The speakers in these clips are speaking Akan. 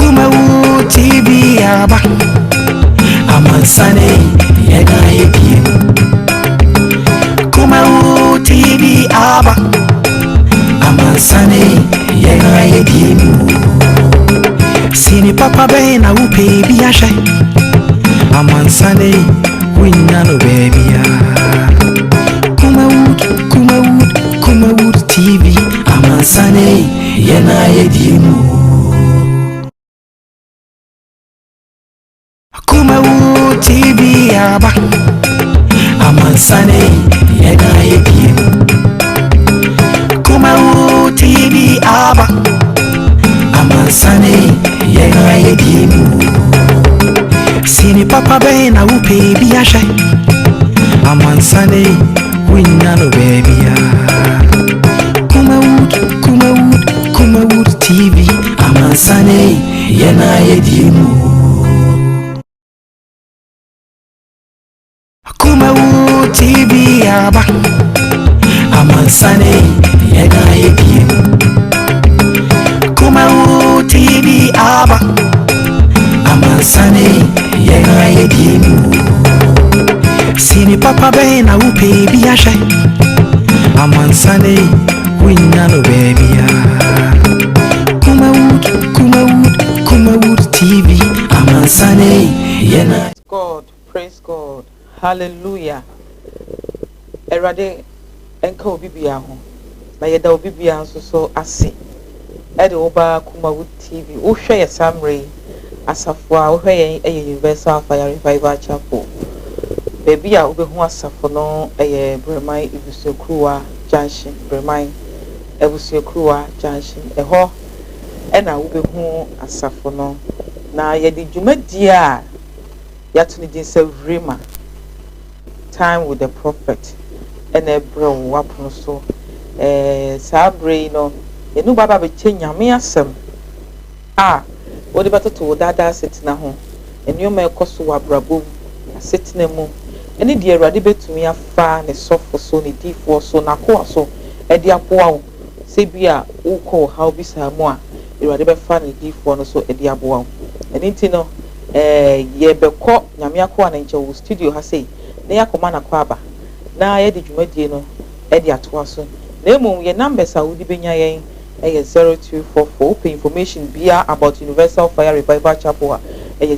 Kumawu TV aba. Amansane yɛn ayɛ bie. Kumawu TV aba. Amansane yɛn ayɛ bie mu. Sini papa bɛn na wopɛ bi ahwɛ? Amansane wonya no baabia. Kumawood, Kumawood, Kumawood TV. Amansane yɛn ayɛ die mu. Kumawood TV aba. Amansane yɛn ayɛ die mu. Kumawood TV aba. Amansane yɛn ayɛ die mu. Sini papa bɛn na wopɛ bi ahwɛ? Amansane wonya no baabia. Kumawood, Kumawood, Kumawood TV. Amansane yɛn ayɛ die mu. Kumawu TV aba. Amansane yɛn ayɛ bie mu. Kumawu TV aba. Amansane yɛn ayɛ die mu. Sini papa bɛn na wopɛ bi ahwɛ? Amansane wonya no baabia. Kumawood, Kumawood, Kumawood TV. Amansane yɛn ayɛ. God, praise God, hallelujah. Awurade nka obi bia ho na yɛda obi bia nso so ase ɛde wo ba Kumawood TV. Wohwɛ yɛ saa mmerɛ yi, asafo a wohwɛ yɛn yɛ Universal Fire Revival Chapel. Baabi a wobɛhu asafo no yɛ Breman Abusuakuruwa Junction. Breman Abusuakuruwa Junction, ɛhɔ ɛna wobɛhu asafo no. Na yɛde dwumadie a yɛato no din sɛ Rhema Time with the Prophet ɛna ɛbrɛ wo wapono so. Saa berɛ yi no, yɛne wo ba bɛkyɛ Nyame asɛm a wode bɛtoto wo daadaa asetena ho, nneɛma ɛkɔ so wɔ abrabɔ mu, asetena mu, ɛne deɛ Awurade bɛtumi afa ne sɔfo so, ne diifoɔ so, n'akoa so ɛde aboa wo. Sɛ bi a wokɔ ɔhaw bi saa mu a, Awurade bɛfa ne diifoɔ no so ɛde aboa wo. Ɛno nti no, yɛbɛkɔ Nyame akoa ne nkyɛn wɔ studio ha sei na yɛakɔma n'akɔ aba na yɛde dwumadie no ɛde atoa so. Na mmom yɛ numbers a wode bɛnya yɛn ɛyɛ 0244. Wopɛ information bia about Universal Fire Revival Chapel a, ɛyɛ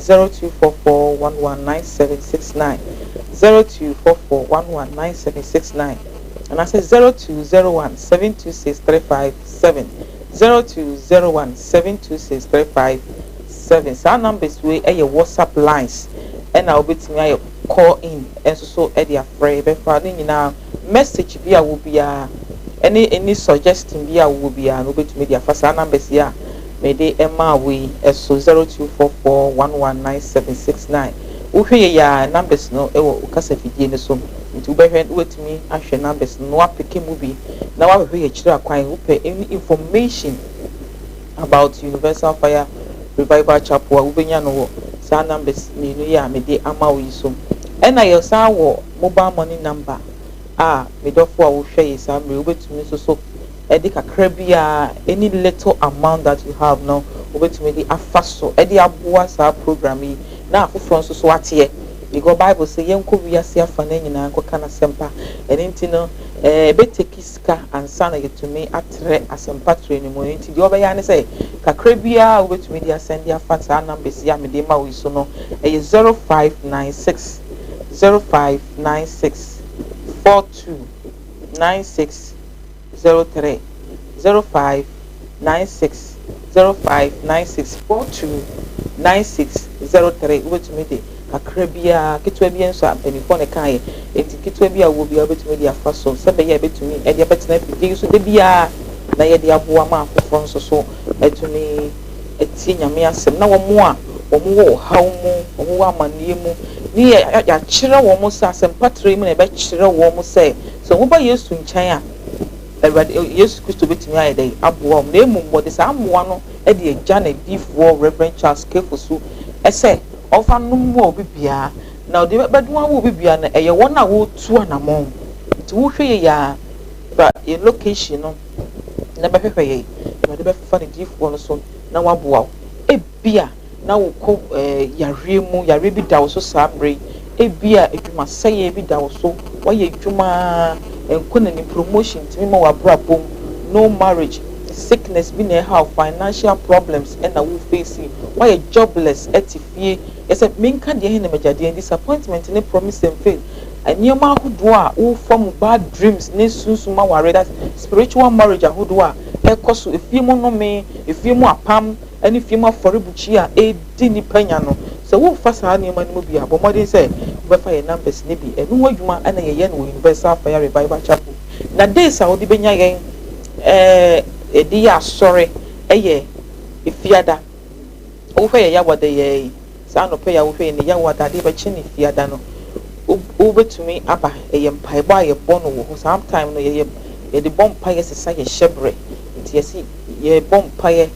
0244119769, 0244119769, anaasɛ 0201726357, 0201726357. Saa numbers wei ɛyɛ WhatsApp lines, ɛna wobɛtumi ayɛ call in ɛnso so ɛde afrɛ. Yɛbɛfa ne nyinaa. Message bi a wɔ biara ɛne any suggestion bi a wɔ biara no, wobɛtumi de afa saa numbers yi a mede ɛmaa wo yi ɛso, 0244119769. Wohwɛ yɛ yɛ a, numbers no ɛwɔ wo kasa fidie no so, nti wobɛhwɛ, wobɛtumi ahwɛ numbers no na wapeke mu bi na wahwehwɛ yɛ kyerɛ akwan. Wopɛ any information about Universal Fire Revival Chapel a, wobɛnya no wɔ saa numbers mmienu yi a mede ama wo yi so. Ɛna yɛsan wɔ mobile money number a medɔfo a wohwɛ yɛ saa mmerɛ, wobɛtumi nso so ɛde kakra bi a, any little amount that you have no, wobɛtumi de afa so ɛde aboa saa program yi na afoforɔ nso so ateɛ, because Bible sɛ yɛnkɔ wiase afa no nyinaa nkɔka n'asɛmpa. Ɛno nti no, ɛbɛteki sika ansa na yɛtumi atrɛ asɛmpa trɛ no mu. Ɛno nti deɛ ɔbɛyɛ ne sɛ kakra biara a wobɛtumi de asɛnde afa saa numbers yi a mede ma wo yi so no, ɛyɛ 0596, 0596 42 96 03, 0596, 0596 42 96 03. Wobɛtumi de kakra biara, ketewa bi nso a mpanimfoɔ ne kaeɛ, nti ketewa bi a wɔ biara wobɛtumi de afa so sɛ bɛyɛ a bɛtumi ɛde abɛtena afidie yi so de biara na yɛde aboa ma afoforɔ nso so atumi atie Nyame asɛm, na wɔn a wɔn wɔ ɔhaw mu, wɔn wɔ amanneɛ mu ne yɛ yɛakyerɛ wɔn sɛ asɛmpa tire mu na yɛbɛkyerɛ wɔn sɛ wɔn ba Yesu nkyɛn a, Awurade Yesu Kristo bɛtumi ayɛ dɛ aboa wɔn. Na emu wɔde saa mmoa no de agya n'adiifoɔ Reverend Charles Kefo so ɛsɛ ɔfa nom mu a obi biara na ɔde bɛdom awo obi biara no, ɛyɛ wɔn a wɔretu anammɔn. Nti wohwɛ yɛ yɛ ba yɛ location no na bɛhwehwɛ yɛ, Awurade bɛfa ne diifoɔ no so na waboa wo. Ebia na wokɔ yareɛ mu, yareɛ bi da wo so saa mmerɛ yi. Ebia adwumasɛeɛ bi da wo so, woayɛ adwuma ara, ɛnkɔ n'anim, promotion ntumi mma w'abrabɔ mu, no marriage, sickness bi na ɛha wo, financial problems na wo face, woayɛ jobless te fie. Yɛ sɛ menka deɛ he na magya deɛ, disappointment ne promise and fail, nneɛma ahodoɔ a wofa mu, bad dreams ne sunsum aware, that's spiritual marriage ahodoɔ a ɛkɔ so, efie mu nnome, efie mu apam, ne fie mu afɔrebukyia a ɛredi nnipa nya no. Sɛ worefa saa nneɛma no mu bi a, bɔ mmɔden sɛ wobɛfa yɛn numbers no bi. Ɛno ho adwuma na yɛyɛ no wɔ Universal Fire Revival Chapel. Na days a wode bɛnya yɛn de yɛ asɔre yɛ Efiada. Wohwɛ yɛn Yawada yi ara yi, saa anɔpa yi a wohwɛ yɛn yi, Yawada adeɛ bɛkye no Efiada no, wobɛtumi aba. Ɛyɛ mpaebɔ a yɛbɔ no wɔ hɔ. Saa time no yɛyɛ yɛde bɔ mpaeɛ sesa yɛn hyɛberɛ. Nti yɛse yɛbɔ mpaeɛ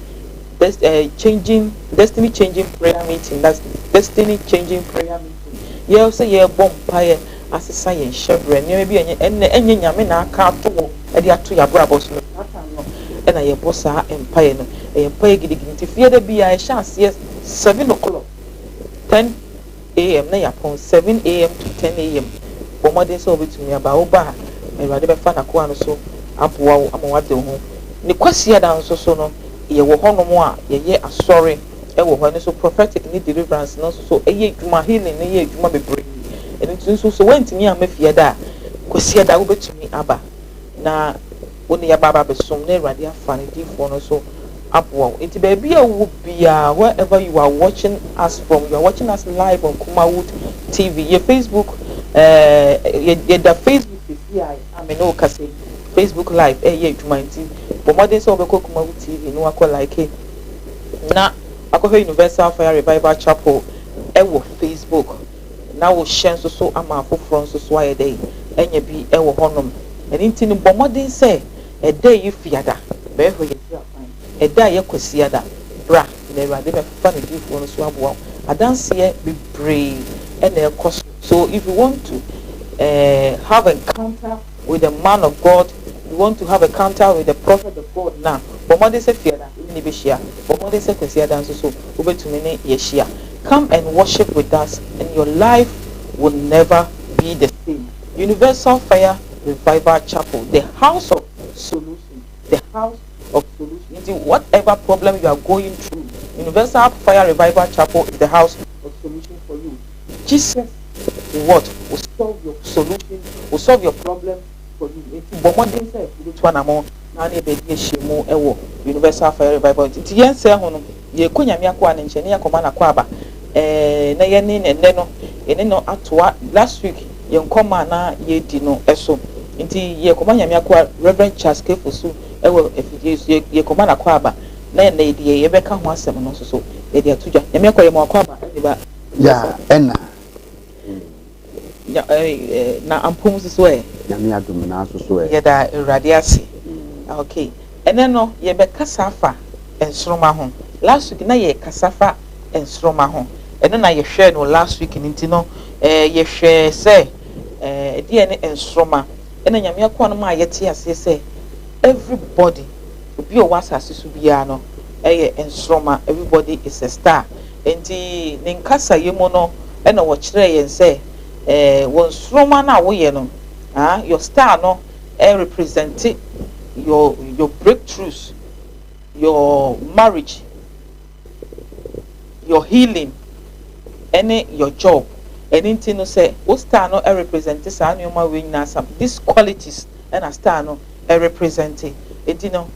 des eh, changing destiny changing prayer meeting, that's destiny changing prayer meeting. Yɛ sɛ yɛrebɔ mpaeɛ asesa yɛn hyɛberɛ, nneɛma bi a ɛnyɛ ɛnɛ ɛnyɛ Nyame na aka ato hɔ ɛde ato yɛn abrabɔ so no, saa time no ɛna yɛbɔ saa mpaeɛ no. Ɛyɛ mpaeɛ gidigidi. Nti Fiada biara yɛhyɛ aseɛ 7 o'clock, 10 a.m. na yɛapɔn, 7 a.m. to 10 a.m. Bɔ mmɔden sɛ wobɛtumi aba. Woba a, Awurade bɛfa n'akoa no so aboa wo ama woade wo ho. Ne Kwasiada nso so no, yɛwɔ hɔnom a yɛyɛ asɔre wɔ hɔ. Ɛno nso prophetic ne deliverance no nso so ɛyɛ adwuma, healing no yɛ adwuma bebree. Ɛno nti nso sɛ woantumi amma Fiada a, Kwasiada wobɛtumi aba na wo ne yɛaba aba abɛsom na Awurade afa ne diifoɔ no so aboa wo. Nti baabi a wowɔ biara, wherever you are watching us from, you are watching us live on Kumawood TV. Yɛ Facebook, yɛda Facebook sisi a ame ne wo kasa yi. Facebook live ɛyɛ adwuma, nti bɔ mmɔden sɛ wobɛkɔ Kumawood TV na wakɔ like na akɔhwɛ Universal Fire Revival Chapel ɛwɔ Facebook na wohyɛ nso so ama afoforɔ nso so ayɛ dɛ ɛnya bi ɛwɔ hɔnom. Ɛno nti no, bɔ mmɔden sɛ ɛda yi Fiada bɛhwɛ yɛ kwan, ɛda a yɛ Kwasiada, bra na Awurade bɛfa ne diifoɔ no so aboa wo. Adanseɛ bebree ɛna ɛkɔ so. So if you want to have encounter with the man of God, you want to have encounter with the prophet of God now, bɔ mmɔden sɛ Fiada wo ne bɛhyia, bɔ mmɔden sɛ Kwasiada nso so wobɛtumi ne yɛhyia. Come and worship with us and your life will never be the same. Universal Fire Revival Chapel, the house of solution, the house of solution. Nti whatever problem you are going through, Universal Fire Revival Chapel is the house of solution for you. Jesus what will solve your solution, will solve your problem for you. Nti bɔ mmɔden sɛ wobɛtu anammɔn na ne yɛbɛdi ahyia mu ɛwɔ Universal Fire Revival. Nti yɛn sɛ ho no, yɛkɔ Nyame akoa ne nkyɛn ne yɛakɔma n'akɔ aba na yɛne ne nnɛ no, yɛne no atoa last week yɛn nkɔmɔ a na yɛdi no ɛso. Nti yɛkɔma Nyame akoa Reverend Charles Kefo so ɛwɔ afidie so, yɛkɔma n'akɔ aba na yɛn deɛ yɛbɛka ho asɛm no nso so yɛde ato dwa. Nyame akoa, yɛ mo akɔ aba ɛde ba. Ya ɛna. Nya ɛɛ na ampom nso so ɛ. Nyame adom na aso so ɛ. Yɛda Awurade ase. Okay, ɛnɛ no yɛbɛkasa afa nsoroma ho. Last week na yɛkasa fa nsoroma ho, ɛno na yɛhwɛ no last week no. Nti no yɛhwɛ sɛ ɛdeɛ ne nsoroma, ɛna Nyame akoa no ma a yɛte aseɛ sɛ everybody, obi a ɔwɔ asase so biara no ɛyɛ nsoroma, everybody is a star. Nti ne nkasayɛ mu no, ɛna wɔkyerɛ yɛn sɛ wɔn nsoroma no a woyɛ no, ah, your star no represent your breakthroughs, your marriage, your healing, ɛne your job. Ɛne nti no, sɛ wo star no represent saa nneɛma wei nyinaa, some these qualities ɛna star no represent. Nti no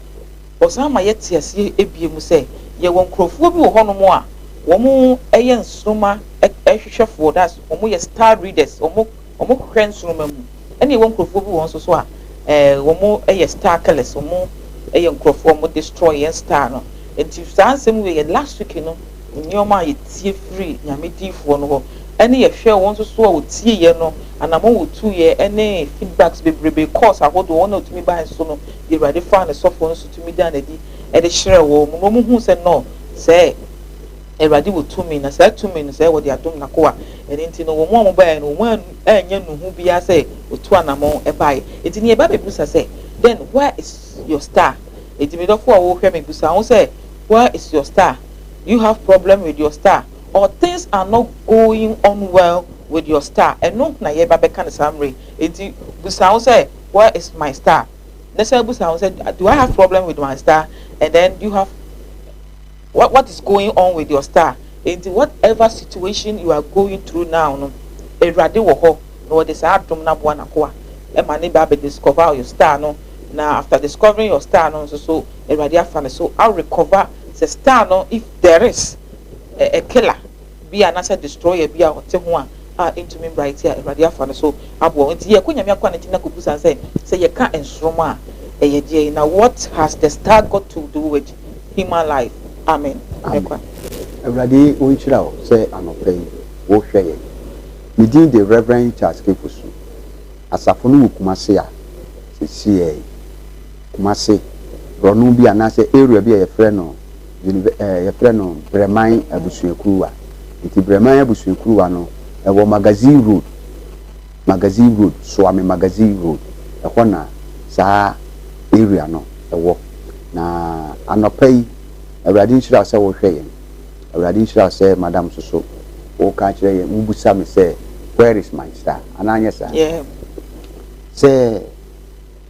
ɔsan ma yɛte aseɛ ebie mu sɛ yɛwɔ nkurɔfoɔ bi wɔ hɔnom a wɔn yɛ nsoroma ɛhwehwɛfoɔ, that's wɔn yɛ star readers, wɔn hwehwɛ nsoroma mu. Ɛna yɛwɔ nkurɔfoɔ bi wɔ nso so a wɔn yɛ star killers, wɔn yɛ nkurɔfoɔ wɔn destroy yɛn star no. Nti saa nsɛm wei yɛ last week no nneɛma a yɛtie firi Nyame diifoɔ no hɔ, ɛne yɛhwɛ wɔn nso so a wɔtie yɛ no, anamɔ wɔtu yɛ, ɛne feedbacks bebrebe, calls ahodoɔ wɔn a wɔtumi baa so no, deɛ Awurade fa ne sɔfoɔ nso tumi da n'adi ɛde kyerɛ wɔn mu na wɔn hu sɛ no sɛ Awurade wɔ tumi, na saa tumi no sɛ wɔde adom n'akoa. Ɛne nti no, wɔn a wɔbaeɛ no, wɔn anyɛ nuhu biara sɛ otu anamɔ ɛbaeɛ. Nti ne yɛba bɛbusa sɛ, then where is your star? Eti mi dɔfo a wɔrehwɛ mi, busa ho sɛ, where is your star? Do you have problem with your star or things are not going on well with your star? Ɛno na yɛba bɛka no saa mmerɛ yi. Enti busa wo sɛ, where is my star? Na san busa wo sɛ, do I have problem with my star? And then do you have what is going on with your star? Enti whatever situation you are going through now no, Awurade wɔ hɔ na ɔde saa adom no aboa n'akoa ɛma ne ba abɛ discover your star no. Na after discovering your star no nso so, Awurade afa ne so a recover sɛ star no, if there is a killer bi anaasɛ destroyer bi a ɔte ho a ntumi bright a, Awurade afa ne so aboa. Nti yɛkɔ Nyame akɔ ne nkyɛn na kɔbusa sɛ yɛka nsoroma a, ɛyɛ deɛ, na what has the star got to do with human life? Amen. Amen. Awurade ɔnhyira wo sɛ anɔpa yi wohwɛ yɛn. Me din de Reverend Charles Kefosu. Asafo no wɔ Kumase a sesiɛ Kumase borɔno bi anaasɛ area bi a yɛfrɛ no yɛfrɛ no Brɛman Abusuakuruwa. Nti Brɛman Abusuakuruwa no ɛwɔ Magazine Road, Magazine Road, Soame Magazine Road, ɛhɔ na saa area no ɛwɔ. Na anɔpa yi, Awurade nhyira wo sɛ wohwɛ yɛn. Awurade nhyira wo sɛ madam soso woka kyerɛ yɛn, wobusa me sɛ, where is my star? Anaa nyɛ saa? Yeah. Sɛ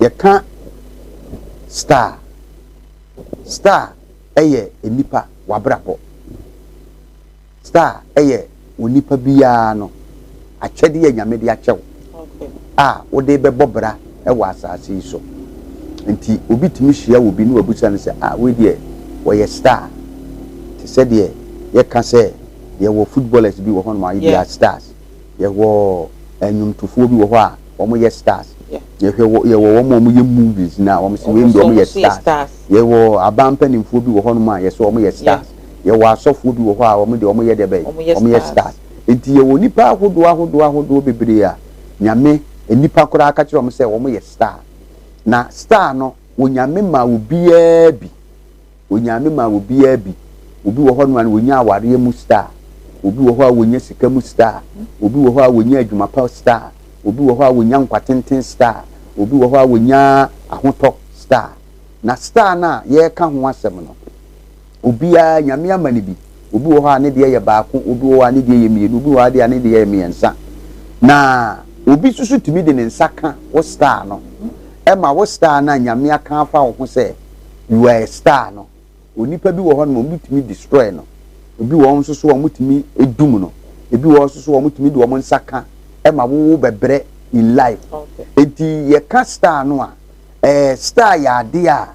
yɛka star, star ɛyɛ nipa wabrabɔ. Star ɛyɛ onipa biara no akyɛdeɛ a Nyame de akyɛw a wode bɛbɔ bra ɛwɔ asase yi so. Nti obi tumi hyia wɔ bi ne wabusa no sɛ, ah, wei deɛ wɔyɛ star. Te sɛ deɛ yɛka sɛ yɛwɔ footballers bi wɔ hɔnom a they are stars, yɛwɔ nnwomtofoɔ bi wɔ hɔ a wɔn yɛ stars, yɛhwɛ wɔ yɛwɔ wɔn a wɔyɛ movies na wɔn si wei deɛ wɔn yɛ stars, yɛwɔ aban mpanimfoɔ bi wɔ hɔnom a yɛsɛ wɔn yɛ stars, yɛwɔ asɔfoɔ bi wɔ hɔ a wɔn deɛ wɔn yɛ deɛ bɛyɛ Wɔn yɛ wɔn yɛ stars. Nti yɛwɔ nipa ahodoɔ ahodoɔ ahodoɔ bebree a Nyame nipa koraa ka kyerɛ wɔn sɛ wɔn yɛ star. Na star no, Onyame ma obiara bi. Onyame ma obiara bi. Obi wɔ hɔ no a wonya awareɛ mu star, obi wɔ hɔ a wonya sika mu star, obi wɔ hɔ a wonya adwuma pa star, obi wɔ hɔ a wonya nkwatenten star, obi wɔ hɔ a wonya ahotɔ star. Na star no a yɛreka ho asɛm no, obiara Nyame ama no bi. Obi wɔ hɔ a ne deɛ yɛ baako, obi wɔ hɔ a ne deɛ yɛ mmienu, obi wɔ hɔ a deɛ ne deɛ yɛ mmiɛnsa. Na obi nso so tumi de ne nsa ka wo star no, ɛma wo star no a Nyame aka afa wo ho sɛ you are a star no, onipa bi wɔ hɔ nom, obi tumi destroy no. Obi wɔ hɔ nso so a wɔtumi edum no. Ebi wɔ hɔ nso so a wɔtumi de wɔn nsa ka ɛma wowo bɛbrɛ in life. Eti yɛka star no a, star yɛ adeɛ a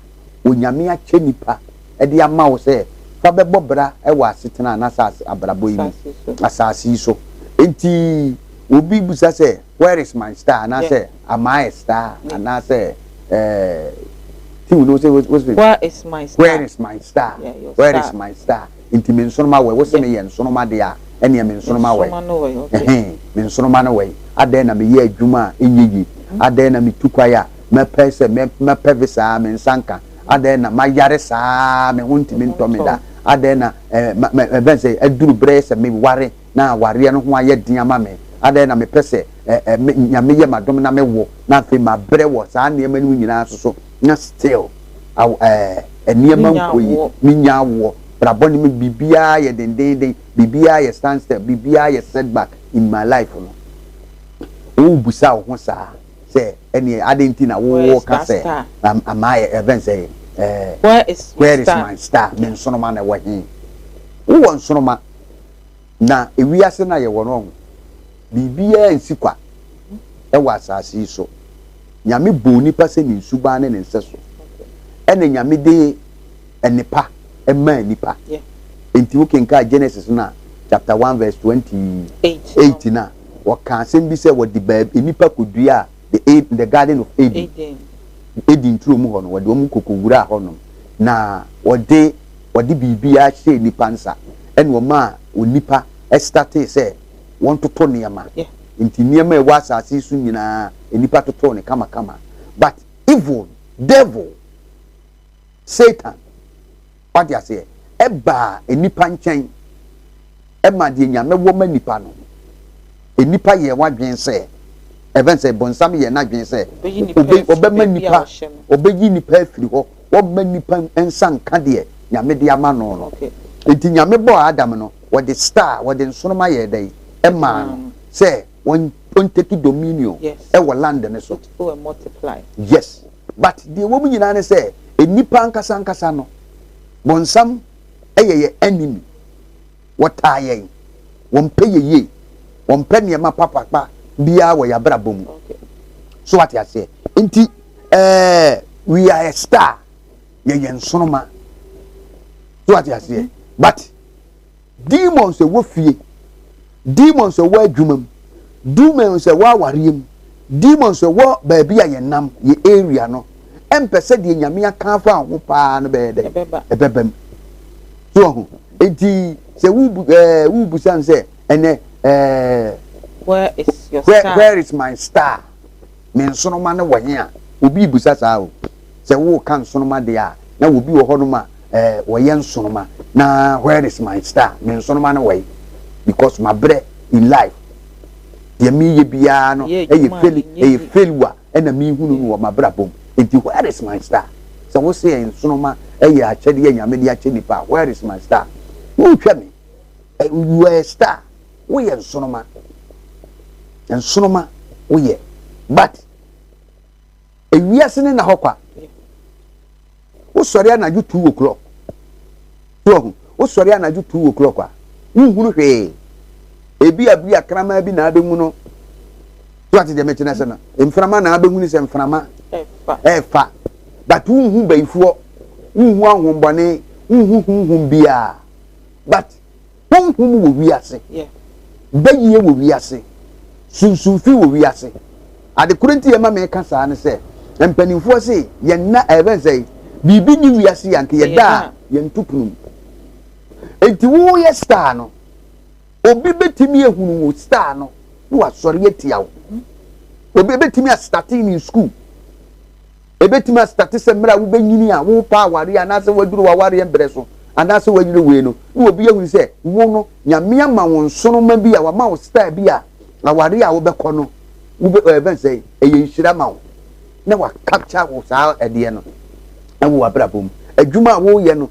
Onyame akyɛ nipa ɛde ama wo sɛ fa bɛbɔ bra ɛwɔ asetena anaasɛ abrabɔ yi mu, Asase so. Asase yi so. Nti obi busa sɛ, where is my star? Anaasɛ am I a star? Anaasɛ tiw no sɛ what's Where is my star? Where is my star? Yeah, your Where star. is my star? Nti me nsoroma wɛ wosɛ meyɛ nsoroma deɛ a, ɛneɛ me nsoroma wɛ? Nsoroma no wɔ, okay. Ɛhɛn, me nsoroma no wɛ? Adɛn na meyɛ adwuma a ɛnyɛ yie? Adɛn na metu kwae a mɛpɛ sɛ mɛpɛ visa a me nsa nka? Adɛn na mayare saa me ho ntumi ntɔ me da? Adɛn na ɛbɛn sɛ aduru berɛ sɛ meware na awareɛ no ho ayɛ den ama me? Adɛn na mepɛ sɛ ɛ ɛ me Nyame yɛ m'adom na mewo na afei mabrɛ wɔ saa nneɛma no mu nyinaa so so na still aw nneɛma Menya nkɔ yi awoɔ. Menya awoɔ, brabɔ ne mu biribiara yɛ dendenden, biribiara yɛ standstill, biribiara yɛ setback in my life no, wobusa wo ho saa sɛ ɛneɛ adɛn nti na Where wowɔ is ka that sɛ star? Am I ɛbɛn sɛ Where is my where is star? my star? Me nsoroma na ɛwɔ he? Wowɔ nsoroma. Na ewiase no a yɛwɔ no, ɔho biribiara nsi kwa ɛwɔ asase yi so. Nyame bɔ nipa sɛ ne nsuban ne ne nsɛ so, ɛna Nyame de nnepa ɛmaa nipa. Nti wokenka Genesis no a, chapter 1 verse 28 Eight. na wɔka asɛm bi sɛ wɔde baabi nipa kɔdua a the Garden of Eden. Eden. Eden turo mu hɔ no, wɔde wɔn kɔkɔ wura hɔnom na wɔde biribiara hyɛ nipa nsa, ɛna wɔn a onipa ɛstartee sɛ wɔntoto nneɛma. Nti nneɛma a ɛwɔ asase yi so nyinaa, nipa toto ne kamakama, but evil devil Satan, wate aseɛ, ɛbaa nipa nkyɛn ɛma deɛ Nyame wɔ ma nipa no, nipa yɛ wadwen sɛ ɛfɛn sɛ bɔnsam yɛ n'adwen sɛ Ɔbɛyi nipa afiri ɔbɛma baabi a nipa ɔhyɛ no. Ɔbɛyi nipa afiri hɔ, wɔmma nipa nsa nka deɛ Nyame de ama no. Enti Nyame bɔɔ Adam no, wɔde star, wɔde nsoroma yɛɛ dɛn? Ɛmaa no sɛ wɔn take dominion ɛwɔ land no so. Yes, but deɛ ɛwɔ mu nyinaa ne sɛ, nnipa ankasa ankasa no, bɔnsam yɛ yɛ enemy. Wɔtaa yɛn, wɔmpɛ yɛ yie, wɔmpɛ nneɛma papapa biara wɔ yɛn abrabɔ mu. So wate aseɛ? Nti, ɛɛ, we are a star. Yɛyɛ nsoroma. So wate aseɛ? Mm-hmm. But demons ɛwɔ fie, demons ɛwɔ adwuma mu, demons ɛwɔ awareɛ mu, demons ɛwɔ baabi a yɛnam, yɛ area no, ɛmpɛ sɛ deɛ Nyame aka afa ho paa no bɛyɛ dɛ ɛbɛba mu. So ɔho nti sɛ wobu ɛɛ wobusa no sɛ ɛnɛ ɛɛ where is your star? Where is my star? Me nsoroma no wɔ he a? Obi busa saa o. Sɛ woka nsoroma deɛ a, na obi wɔ hɔnom a ɛɛ wɔyɛ nsoroma na where is my star? Me nsoroma no wɔ he? Because mabrɛ in life. Deɛ meyɛ biara no ɛyɛ fail ɛyɛ failure ɛna mehunu no wɔ m'abrabɔ mu. Nti where is my star? Sɛ wo se nsoroma ɛyɛ akyɛdeɛ Nyame de akyɛ nipa a, where is my star? Wohwɛ me, you are a star. Woyɛ nsoroma. Nsoroma woyɛ. But ewiase ne na hɔ kwa. Wosɔre anadwo 2 o'clock. So ɔho, wosɔre anadwo 2 o'clock a, wonhunu hwee. Ebi a bi a kraman bi na abɛhu no. So ate deɛ mekyerɛ sɛ no, mframa na abɛhu sɛ mframa ɛɛfa. But wonhu bayifoɔ, wonhu ahohombɔne, wonhu honhom biara. But honhom wɔ wiase, bayie wɔ wiase, sunsumfi wɔ wiase. Ade koro nti yɛma meka saa ne sɛ, mpanimfoɔ se yɛn nna ɛbɛn sɛ biribi ni wiase yɛ anka yɛda a yɛnto pono mu. Enti woyɛ star no, obi bɛtumi ehunu wo star no na wasɔre atia wo. Obi bɛtumi astart in school. Ebɛtumi astart sɛ mmerɛ a wobɛnyini a wopa awareɛ anaasɛ waduru w'awareɛ mbrɛ so anaasɛ wayere wei no, na obi ahunu sɛ wo no Nyame ama wo nsoroma bi a wama wo star bi a awareɛ a wobɛkɔ no wobɛ ɛbɛn sɛ ɛyɛ nhyira ma wo na wa capture wo saa ɛdeɛ no ɛwɔ w'abrabɔ mu. Adwuma a woyɛ no,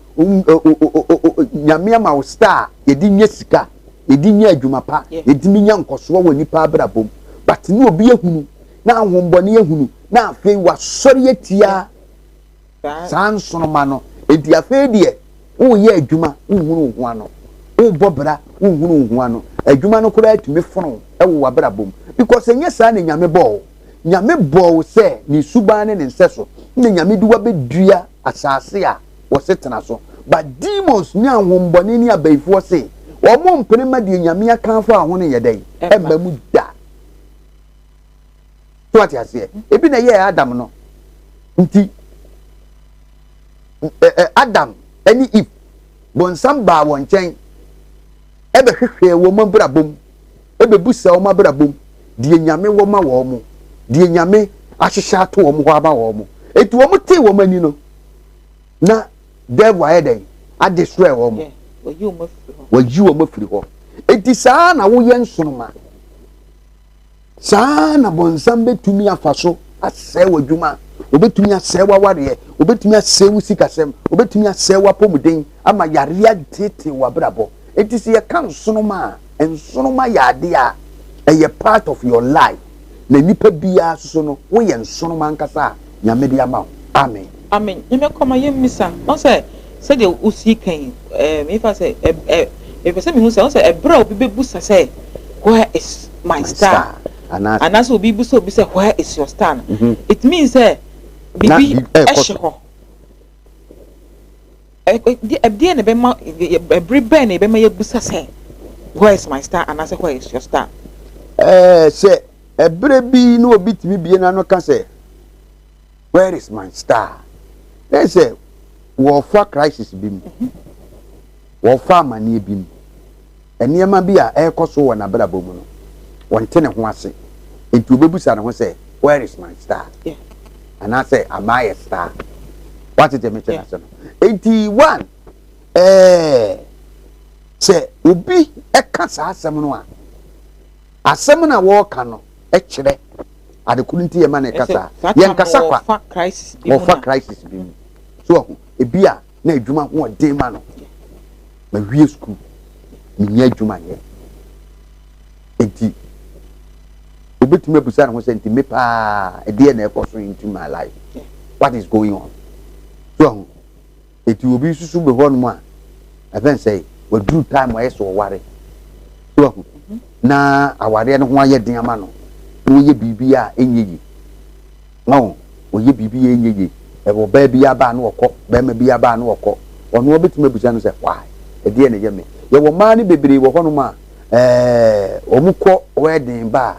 Nyame ama wo star a yɛde nya sika, yɛde nya adwuma pa, yɛtumi nya nkɔsoɔ wɔ nipa abrabɔ mu. But ne obi ahunu na ahombɔne ahunu na afei wasɔre atia saa nsoroma no. Enti afei deɛ woyɛ adwuma wonhunu wo ho ano, wobɔ bra wonhunu wo ho ano. Adwuma no koraa tumi fono wɔ w'abrabɔ mu because ɛnyɛ saa na Nyame bɔɔ wo. Nyame bɔɔ wo sɛ ne suban ne ne nsɛso na Nyame de wo abɛdua asase a wɔse tena so. But demons ne ahombɔne ne abayifoɔ se wɔn mpene ma deɛ Nyame aka afa ho no nyɛ dɛn? Ɛmma mu da. So ate aseɛ? Ebi na ɛyɛɛ Adam no. Nti Adam ne Eve, bonsam baa wɔn nkyɛn ɛbɛhwehwɛɛ wɔn abrabɔ mu, ɛbɛbusa wɔn abrabɔ mu deɛ Nyame wɔ ma wɔn, deɛ Nyame ahyehyɛ ato wɔn hɔ ama wɔn. Enti wɔn tee wɔn ani no, na devil ayɛ dɛn? Adestroy wɔn. Wayi wɔn afiri hɔ. Enti saa na woyɛ nsoroma. Saa ara na bɔnsam bɛtumi afa so asɛe w'adwuma, ɔbɛtumi asɛe w'awareɛ, ɔbɛtumi asɛe wo sikasɛm, ɔbɛtumi asɛe w'apɔmuden ama yareɛ ateetee w'abrabɔ. Enti sɛ yɛka nsoroma a, nsoroma yɛ adeɛ a ɛyɛ part of your life. Na nipa biara soso no, woyɛ nsoroma ankasa a Nyame de ama wo. Amen. Amen. Nyame kɔ ma yɛmmisa. Wahu sɛ sɛdeɛ wosi ka yi, ɛɛ mefa sɛ ɛ ɛ mepɛ sɛ mehu sɛ wahu sɛ ɛberɛ a obi bɛbusa sɛ where is my star anaasɛ obi bisa obi sɛ where is your star no, mhm. it means sɛ biribi ɛhyɛ hɔ. Ɛdeɛ na ɛbɛma ɛbere bɛn na ɛbɛma yɛbusa sɛ where is my star anaasɛ where is your star? Ɛɛ sɛ ɛberɛ bi na obi tumi bie n'ano ka sɛ where is my star na sɛ wɔfa crisis bi mu, wɔfa amanneɛ bi mu, nneɛma bi a ɛrekɔ so wɔ n'abrabɔ mu no, wɔnte ne ho ase, nti obebusa ne ho sɛ where is my star anaasɛ am I a star? Wate deɛ mekyɛ n'ase no? Nti one ɛɛ sɛ obi ɛka saa asɛm no a, asɛm no a wɔreka no kyerɛ ade koro nti yɛma no kasa. Yɛnkasa kwa. Wɔfa crisis bi mu. So ahu, ebi a na adwuma ho ɔden ma no. Mawie sukuu, mennya adwuma nyɛ. Enti obetumi abisa ne ho sɛ, nti me paa ɛdeɛ na ɛkɔ so into my life? What is going on? So ahu. Eti obi nso so bɛ hɔnom a, ɛfɛn sɛ waduru time a ɛyɛ sɛ ɔware. So ahu. Na awareɛ no ho ayɛ den ama no. Na ɔyɛ biribi a ɛnyɛ yie. Wahu? Ɔyɛ biribi a ɛnyɛ yie. Ɛwɔ ɔbaa bi aba a na ɔkɔ, barima bi aba a na ɔkɔ. Ɔno ɔbɛtumi abisa no sɛ, why? Ɛdeɛn na ɛyɛ me? Yɛwɔ mmaa no bebree wɔ hɔnom a, ɛɛ, wɔkɔ wedding ba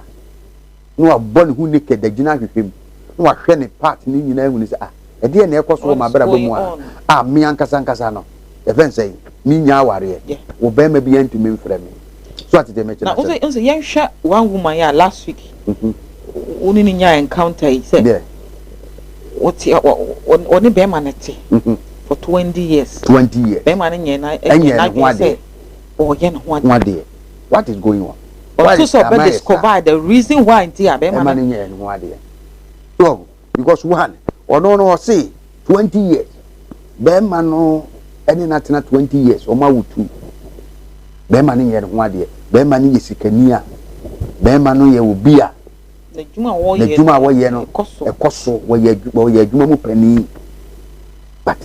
a, na wabɔ ne ho naked agyina ahwehwɛ mu, na wahwɛ ne part no nyinaa ahu no sɛ, ah, ɛdeɛn na ɛkɔ so wɔ m'abrabɔ mu a, a me ankasa ankasa no, yɛfɛ no sɛn, mennya awareɛ, wɔ barima bi antumi mfrɛ me. So ate deɛ mɛkyerɛ Na ase no? nso yɛnhwɛ one woman yi a last week wo ne no nyaa encounter yi sɛ wɔte ɔne bɛrima no te for 20 years. 20 years. Bɛrima no nyɛ na ɛnyɛ n'adwene sɛ ɔyɛ ne ho adeɛ. What is going on? Ɔto sɛ ɔbɛ discover the reason why nti a bɛrima no nyɛ ne ho adeɛ. So because one ɔno no ɔse 20 years bɛrima no ɛne no atena 20 years ɔmo awo two bɛrima no nyɛ ne ho adeɛ. Bɛrima no yɛ sikani a bɛrima no yɛ obi a n'adwuma a wɔyɛ no ɛkɔ so wɔyɛ wɔyɛ adwuma mu panin but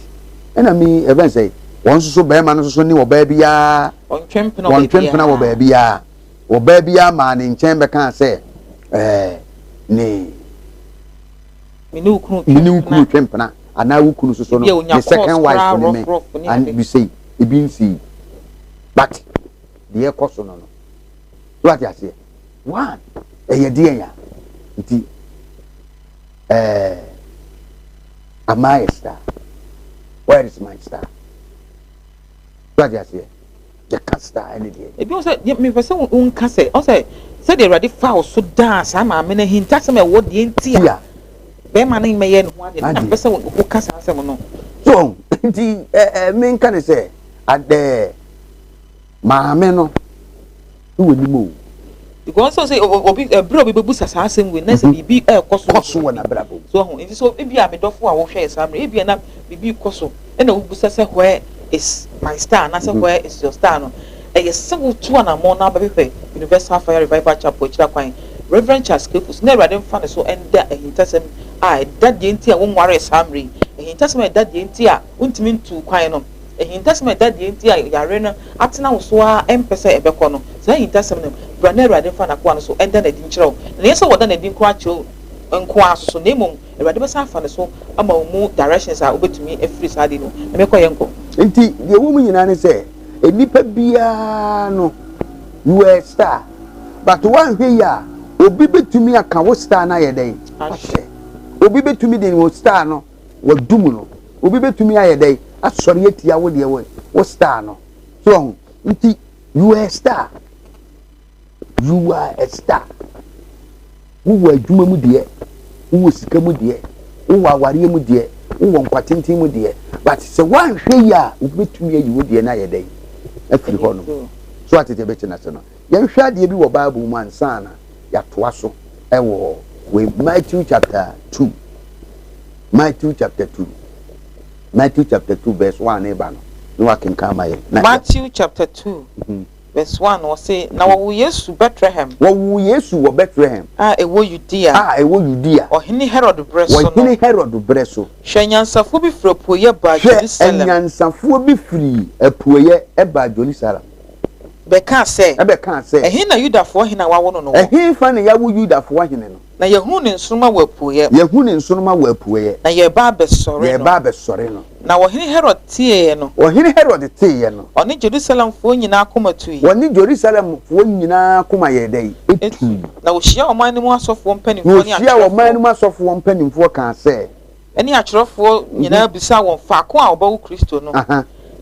ɛna mi ɛfɛn sɛ wɔn nso so bɛrima no nso so ne ɔbaa biara wɔntwe mpena wɔ baabiara ɔbaa biara maa ne nkyɛn bɛka sɛ ɛɛ ne me ne wo kunu twe mpena anaa wo kunu soso no ne second wife ne me and bi sei ebi nsi but deɛ ɛkɔ so no no so ate aseɛ. One, ɛyɛ deɛn a nti ɛɛ am I a star? Where is my star? So ate aseɛ, yɛka star ɛne deɛ. Ebi wɔ sɛ mepɛ sɛ wonka sɛ ɔsɛ sɛdeɛ Awurade fa wo so daa saa maame no ahintasɛm a ɛwɔ deɛ nti a bɛrima no mmɛyɛ ne ho adeɛ no na mepɛ sɛ woka saa asɛm no. So nti ɛɛ menka ne sɛ adɛɛ maame no. ne w'anim o. Because sɛ obi ɛbrɛ obi bɛbusa saa asɛm wei na sɛ mhm. biribi ɛrekɔ so kɔ so wɔ n'abrabɔ mu. So ɔho nti so ebi a medɔfo a wɔhwɛ yɛ saa mmerɛ ebi a na biribi kɔ so ɛna wobusa sɛ where is my star anaasɛ mhm. where is your star no ɛyɛ sɛ wotu anammɔn na abɛhwehwɛ Universal Fire Revival Chapel akyira kwan Reverend Charles Kefus na Awurade mfa ne so ɛnda ahintasɛm a ɛda deɛ nti a wonwaree saa mmerɛ yi ahintasɛm a ɛda deɛ nti a wontumi ntuu kwan no Ahintasɛm a ɛda deɛ enti a yare no atena wo so ara ɛmpɛ sɛ ɛbɛkɔ no, saa ahintasɛm no, bra na Awurade mfa N'akoa no so nda no adi nkyerɛ wo. Na ɛnyɛ sɛ wɔda no adi nko ara kyerɛ wo nko ara so, na mmom Awurade bɛsan afa ne so ama wo mu directions a wobɛtumi afiri saa adeɛ no mu. Na mekɔ, yɛnkɔ. Nti deɛ ɛwɔ mu nyinaa ne sɛ, nnipa biara no, you are a star, but woanhwɛ yie a, obi bɛtumi aka wo star no ayɛ dɛn? Ahyɛ. Obi bɛtumi de wo star no Wadum no. Obi bɛtumi ayɛ dɛn asɔre atia wo deɛ wo wo star no. So wahu? Nti you are a star. You are a star. Wowɔ adwuma mu deɛ, wowɔ sika mu deɛ, wowɔ awareɛ mu deɛ, wowɔ nkwa tenten mu deɛ. But sɛ woanhwɛ yie a, obi bɛtumi ayi wo deɛ no ayɛ dɛn afiri hɔ nom. So atete bɛkye no ase no. Yɛnhwɛ adeɛ bi wɔ Bible mu ansa na yɛatoa so wɔ wei Matthew chapter 2. Matthew chapter 2. Matthew chapter 2 verse 1 ne ba no na wakenkan ama yɛn. Matthew chapter 2 mhm. verse 1 ɔse na wɔwoo Yesu Bethlehem. Wɔwoo Yesu wɔ Bethlehem. A ɛwɔ Yudea. A ɛwɔ Yudea. Ɔhene Herod berɛ so no. Ɔhene Herod berɛ so. Hwɛ anyansafoɔ bi firi apueeɛ baa Jerusalem. Hwɛ anyansafoɔ bi firi apueeɛ baa Jerusalem. Bɛkaa sɛ. Ɛbɛkaa sɛ. Ɛhe na Yudafoɔ hene a wɔawo no no wɔ? Ɛhefa na yɛawo Yudafoɔ hene no? Na yɛahunu ne nsoromma wɔ apueeɛ. Yɛahu ne nsoromma wɔ apueeɛ. Na yɛreba abɛsɔre no. Yɛreba abɛsɔre no. Na Ɔhene Herod teeɛ no. Ɔhene Herod teeɛ no. Ɔne Jerusalemfoɔ nyinaa koma tui. Wɔne Jerusalemfoɔ nyinaa koma yɛɛ dɛn? Etui. Na wɔhyiaa ɔman no mu asɔfoɔ mpanimfoɔ ne atwerɛfoɔ. Na wɔhyiaa ɔman no mu asɔfoɔ mpanimfoɔ kaa sɛ. Ne atwerɛfoɔ nyinaa bisaa wɔn faako a wɔbɛwo Kristo no.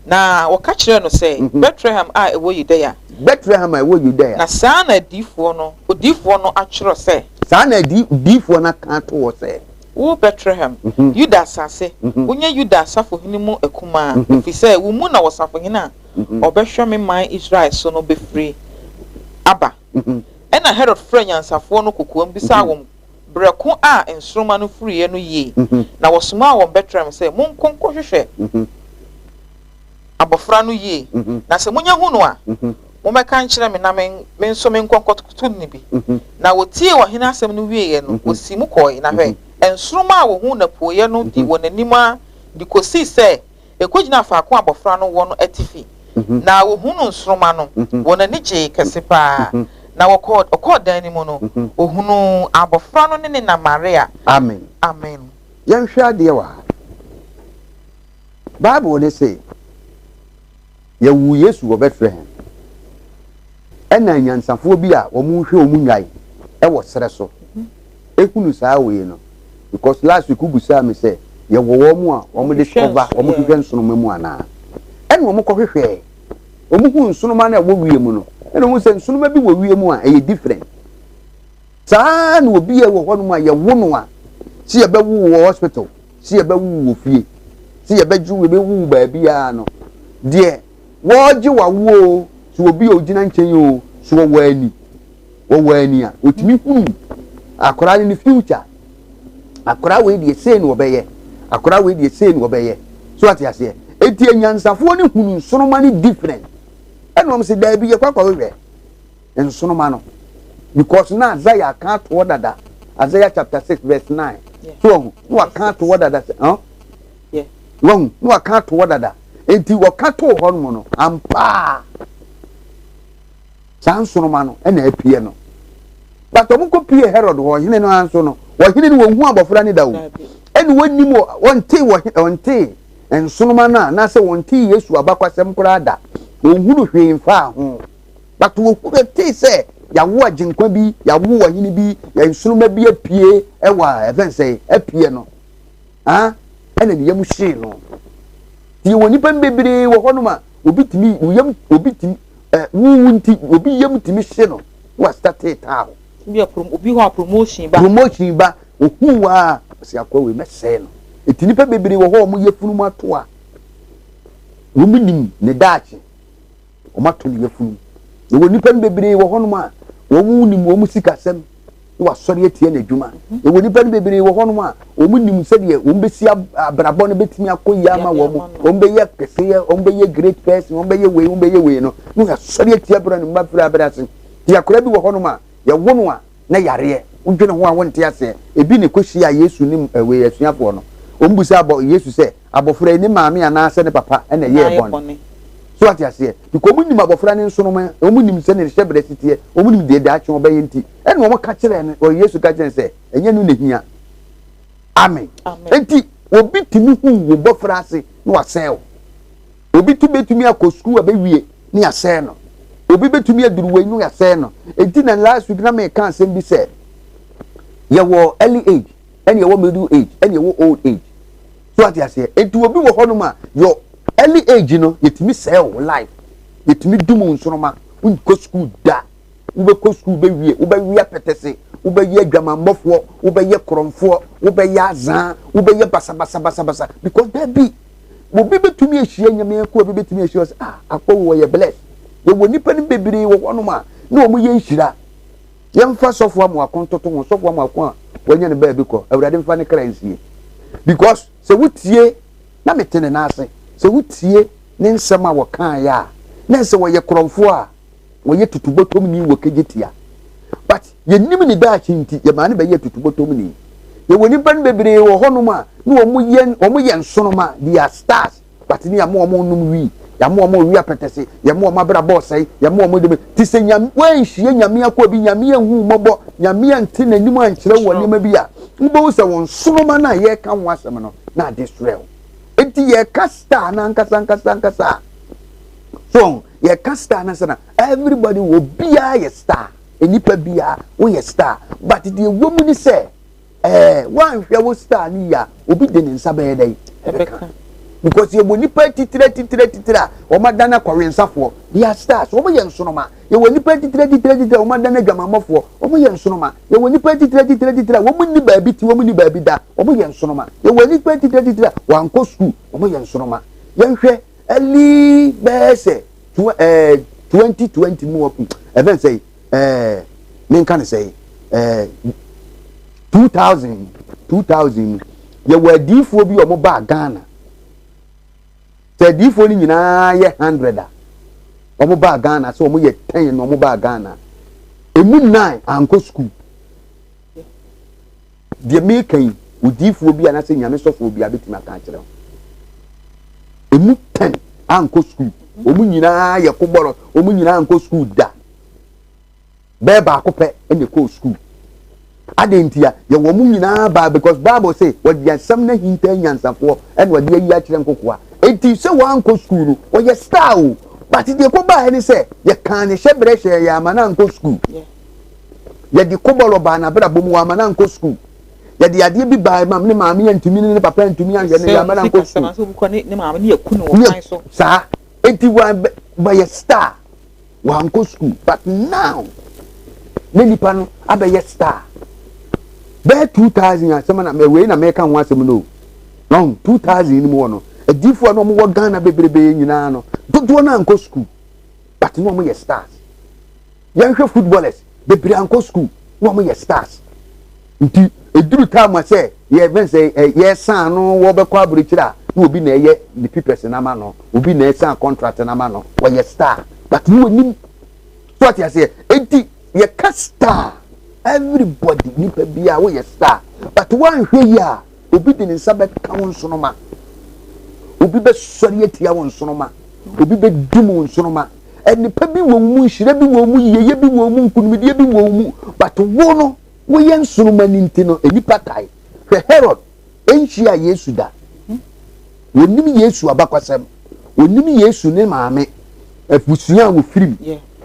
Na wɔka kyerɛɛ no sɛ, Betlehem a ɛwɔ Yudea. Betlehem a ɛwɔ Yudea. Na saa na adiyifoɔ no, odiyifoɔ no atwerɛ sɛ. Saa na adiyifoɔ no aka ato hɔ sɛ. Wo Betlehem, Yuda asase, wonyɛ Yuda asafohene mu akumaa, ɛfiri sɛ wo mu na ɔsafohene a ɔbɛhwɛ me man Israel so no bɛfiri aba. Ɛnna Herod frɛɛ anyansafoɔ no kokoam bisaa wɔn Berɛ ko a nsoromma no firiiɛ no yie, na wɔsomaa wɔn Betlehem sɛ, Monkɔ nkɔhwehwɛ. Abɔfra no yie, na sɛ monya hu no a, mommɛka nkyerɛ me na me nso menkɔ nkɔto no bi. Na wɔtiee ɔhene asɛm no wieeɛ no, wɔsii mu kɔeɛ, na hwɛ, nsoromma a wɔhuu no apueeɛ no dii wɔn anim ara de kɔsii sɛ ɛkɔgyinaa faako a abɔfra no wɔ no atifi. Na wɔhunuu nsoromma no, wɔn ani gyee kɛse pa ara. Na wɔkɔɔ, ɔkɔɔ dan no mu no, wɔhunuu abɔfra no ne ne na Maria. Amen. Amen. Yɛnhwɛ adeɛ wɔ ha. Bible no se, Yɛwoo Yesu wɔ Bethlehem. Ɛna anyansafoɔ bi a wɔn hwɛ wɔn nnwan wɔ serɛ so ehunu saa wei no. Because last week wobusaa me sɛ yɛwɔ wɔn a wɔn discover wɔn hwehwɛ nsoroma mu anaa. Ɛna wɔn kɔ hwehwɛɛ. Wɔn hu nsoroma no a ɛwɔ wiem no. Ɛna wɔn sɛ nsoroma bi wɔ wiem a ɛyɛ different. Saa ara na obi a ɛwɔ hɔnom a yɛwo no a, sɛ yɛbɛwo wo wɔ hospital, sɛ yɛbɛwo wo wɔ fie, sɛ yɛbɛgye wo, yɛbɛwo wo baabiara no, deɛ wɔregye w'awoɔ o, sɛ obi a ɔgyina nkyɛn o, sɛ ɔwɔ ani, ɔwɔ ani a, ɔtumi hunu akwadaa no ne future. Akwadaa wei deɛ sei na ɔbɛyɛ, akwadaa wei deɛ sei na ɔbɛyɛ. So ate aseɛ? Eti anyansafoɔ no hunu nsoroma no different. Ɛna wɔn sɛ daabi yɛkɔ akɔhwehwɛ. nsoroma no because na Isaiah aka ato hɔ dada Isaiah chapter 6 verse 9 so wahu na waka ato hɔ dada sɛ ɔn wahu na waka ato hɔ dada nti wɔka too hɔ nom no ampaa saa nsoroma no ɛna apue no but wɔn kɔ pie Herod hɔ ɔhene no anso no ɔhene no wɔn hu abɔfra ne da o ɛna wɔnim wɔnte wɔnte nsoroma no a na sɛ wɔnte Yesu abakwasɛm koraa da wɔn hunu hwee mfaa ho. But wɔtee sɛ yɛawo agyenkwa bi, yɛawo ɔhene bi, nsoroma bi apue wɔ a ɛfɛn sɛ apue no, ah, ɛna ne yam hyee no. Nti yɛwɔ nnipa bebree wɔ hɔnom a obi tumi yam obi tumi ɛ wuwu nti obi yam tumi hye no na wastate taa hɔ. Bi a obi hɔ a promotion ba. Promotion ba ohun wa ɔsi akɔ wei mɛsɛɛ no. Nti nnipa bebree wɔ hɔ a wɔn yafunu mu ato a wɔn nim ne daakye. Wɔato no yafunu. Yɛwɔ nnipa no bebree wɔ hɔnom a wɔn nim wɔn sikasɛm na wɔasɔre atia n'adwuma. Yɛwɔ nnipa no bebree wɔ hɔnom a wɔn nim sɛdeɛ wɔn bɛsi abrabɔ no bɛtumi akɔ yie ama wɔn. Wɔn bɛyɛ kɛseɛ, wɔn bɛyɛ great person, wɔn bɛyɛ wei, wɔn bɛyɛ wei no na wɔasɔre atia berɛ no mma firi abere ase. Nti akwadaa bi wɔ hɔnom a yɛwo no a na yareɛ. Wodwene ho a wonte aseɛ. Ebi na ɛkɔhyiaa Yesu ne wei asuafoɔ no. Wɔn bisaa bɔ Yesu sɛ, abɔfra yi ne maame anaasɛ ne papa na ɛyɛɛ bɔne? So wate aseɛ? Because wɔn nim abɔfra no nsoroma, wɔn nim sɛ ne hyɛbrɛ si teɛ, wɔn nim deɛ daakye ɔbɛyɛ nti, ɛna wɔn ka kyerɛɛ no, wɔ Yesu ka kyerɛɛ no sɛ, ɛnyɛ no na ehia. Amen. Enti obi tumi hu wo bɔfra ase na wasɛe wo. Obi tu betumi akɔ sukuu abɛwie ne yɛasɛe no. Obi betumi aduru wei no yɛasɛe no. Enti na last week na meka asɛm bi sɛ yɛwɔ early age ɛne yɛwɔ middle age ɛne yɛwɔ old age. So ate aseɛ? Enti obi wɔ hɔnom a your early age no yɛtumi sɛe wo life. Yɛtumi dum wo nsoroma. Wonkɔ sukuu da. Wobɛkɔ sukuu bɛwie, wobɛwe apɛtɛse, wobɛyɛ adwamammɔfoɔ, wobɛyɛ korɔmfoɔ, wobɛyɛ azaa, wobɛyɛ basabasabasabasa because dabi Obi bɛtumi ahyia Nyame akoa bi bɛtumi ahyia sɛ ah akɔ wɔ yɛ bless. Yɛwɔ nnipa no bebree wɔ hɔnom a na wɔn yɛ nhyira. Yɛmfa sɔfo amoako ntoto ho, sɔfo amoako a wanya ne baabi kɔ, Awurade mfa ne kra nsie. Because sɛ wotie na mete ne nan ase, sɛ wotie ne nsɛm a wɔkaeɛ a, na ɛsɛ wɔyɛ korɔmfoɔ a wɔyɛ tutubɔtɔmni wɔ Kejetia. But yɛnim ne daakye nti, yɛmaa no bɛyɛɛ tutubɔtɔmni. Yɛwɔ nnipa no bebree wɔ hɔnom a na wɔn yɛ wɔn yɛ nsoroma, they are stars, but ne yɛama wɔn nom wii, yɛama wɔn ɔwe apɛtɛse, yɛma wɔn abrabɔ ɔsɛe, yɛma wɔn de te sɛ nyame wɔanhyia nyame akoa bi, nyame anhu mmɔbɔ, nyame ante n'anim ankyerɛ wɔ nneɛma bi a, wobɛhu sɛ wɔn nsoroma no a yɛreka ho asɛm no na ade serɛ wo. Enti yɛreka star no ankasa ankasa ankasa a, so yɛka star no asɛ na everybody wɔ biara yɛ star nnipa biara woyɛ star but deɛ ɛwɔ mu ne sɛ ɛɛ woanhwɛ wo star no yie a obi de ne nsa bɛyɛ dɛn ɛbɛka because yɛwɔ nnipa atitire atitire atitire a wɔn adan akɔwensafoɔ they are stars wɔn yɛ nsoroma yɛwɔ nnipa atitire atitire atitire a wɔn adan adwamammɔfoɔ wɔn yɛ nsoroma yɛwɔ nnipa atitire atitire atitire a wɔn nni baabi ti wɔn nni baabi da wɔn yɛ nsoroma yɛwɔ nnipa atitire atitire a wɔankɔ sukuu wɔn yɛ nsoroma yɛnhwɛ Early bɛyɛ sɛ 2020 mu ɛfɛn sɛ ɛɛ menka ne sɛ ɛɛ 2000 2000 mu yɛwɔ adiifoɔ bi a wɔn baa Ghana. Sɛ adiyifoɔ no nyinaa yɛ 100 a, wɔn baa Ghana sɛ wɔn yɛ 10 na wɔn baa Ghana. Emu 9 ankɔ sukuu. Deɛ meka yi, odiyifoɔ bi anaasɛ nyame sɔfoɔ bi abɛtumi aka akyerɛ wo. Emu 10 ankɔ sukuu. Wɔn nyinaa yɛ kobɔrɔ, wɔn nyinaa ankɔ sukuu da. Bɛyɛ baako pɛ na ɛkɔɔ sukuu. Adɛn ntia? Yɛwɔ wɔn nyinaa baa because Bible se wɔde asɛm no ahinta anyansafoɔ ɛna wɔde ayi akyerɛ nkokoa. Enti sɛ wɔankɔ sukuu no, wɔyɛ star o. But deɛ ɛkɔbaeɛ ne sɛ yɛkaa ne hyɛberɛ hyɛɛ yɛn ama no ankɔ sukuu. Yɛde kobɔlɔ baa n'abrabɔ mu, wɔama no ankɔ sukuu. Yɛde adeɛ bi baa ma ne maame antumi ne ne papa antumi anhwɛ no, yɛama no ankɔ sukuu. Saa. Enti wɔyɛ star. Wankɔ school but now na nipa no abɛyɛ star. Bɛyɛ 2000 asɛm na wei na mɛka ho asɛm no o. 2000 no mu hɔ no, adiifoɔ a na wɔwɔ Ghana bebrebe nyinaa no, dodoɔ no ankɔ school but na wɔyɛ stars. Yɛnhwɛ footballers bebree ankɔ school na wɔyɛ stars. Nti eduru time a sɛ yɛfɛn sɛ yɛsan no wɔbɛkɔ aburokyire a, na obi na ɛyɛ ne papers no ama no, obi na ɛsan contract no ama no, wɔyɛ star but ne wɔnim so ate aseɛ. Enti yɛka star, everybody, nipa biara woyɛ star but woanhwɛ yi a, obi de ne nsa bɛka wo nsonoma, obi bɛsɔre atia wo nsonoma, obi bɛdum wo nsonoma. Nnipa bi wɔ wo mu, nhyira bi wɔ wo mu, yiyeyɛ bi wɔ wo mu, nkunimdie bi wɔ wo mu, but wo no woyɛ nsoroma no nti no nnipa kae. Hwɛ Herod nhyia Yesu da. Wɔnim Yesu abakwasɛm. Wɔnim Yesu ne maame abusua a wɔfiri mu.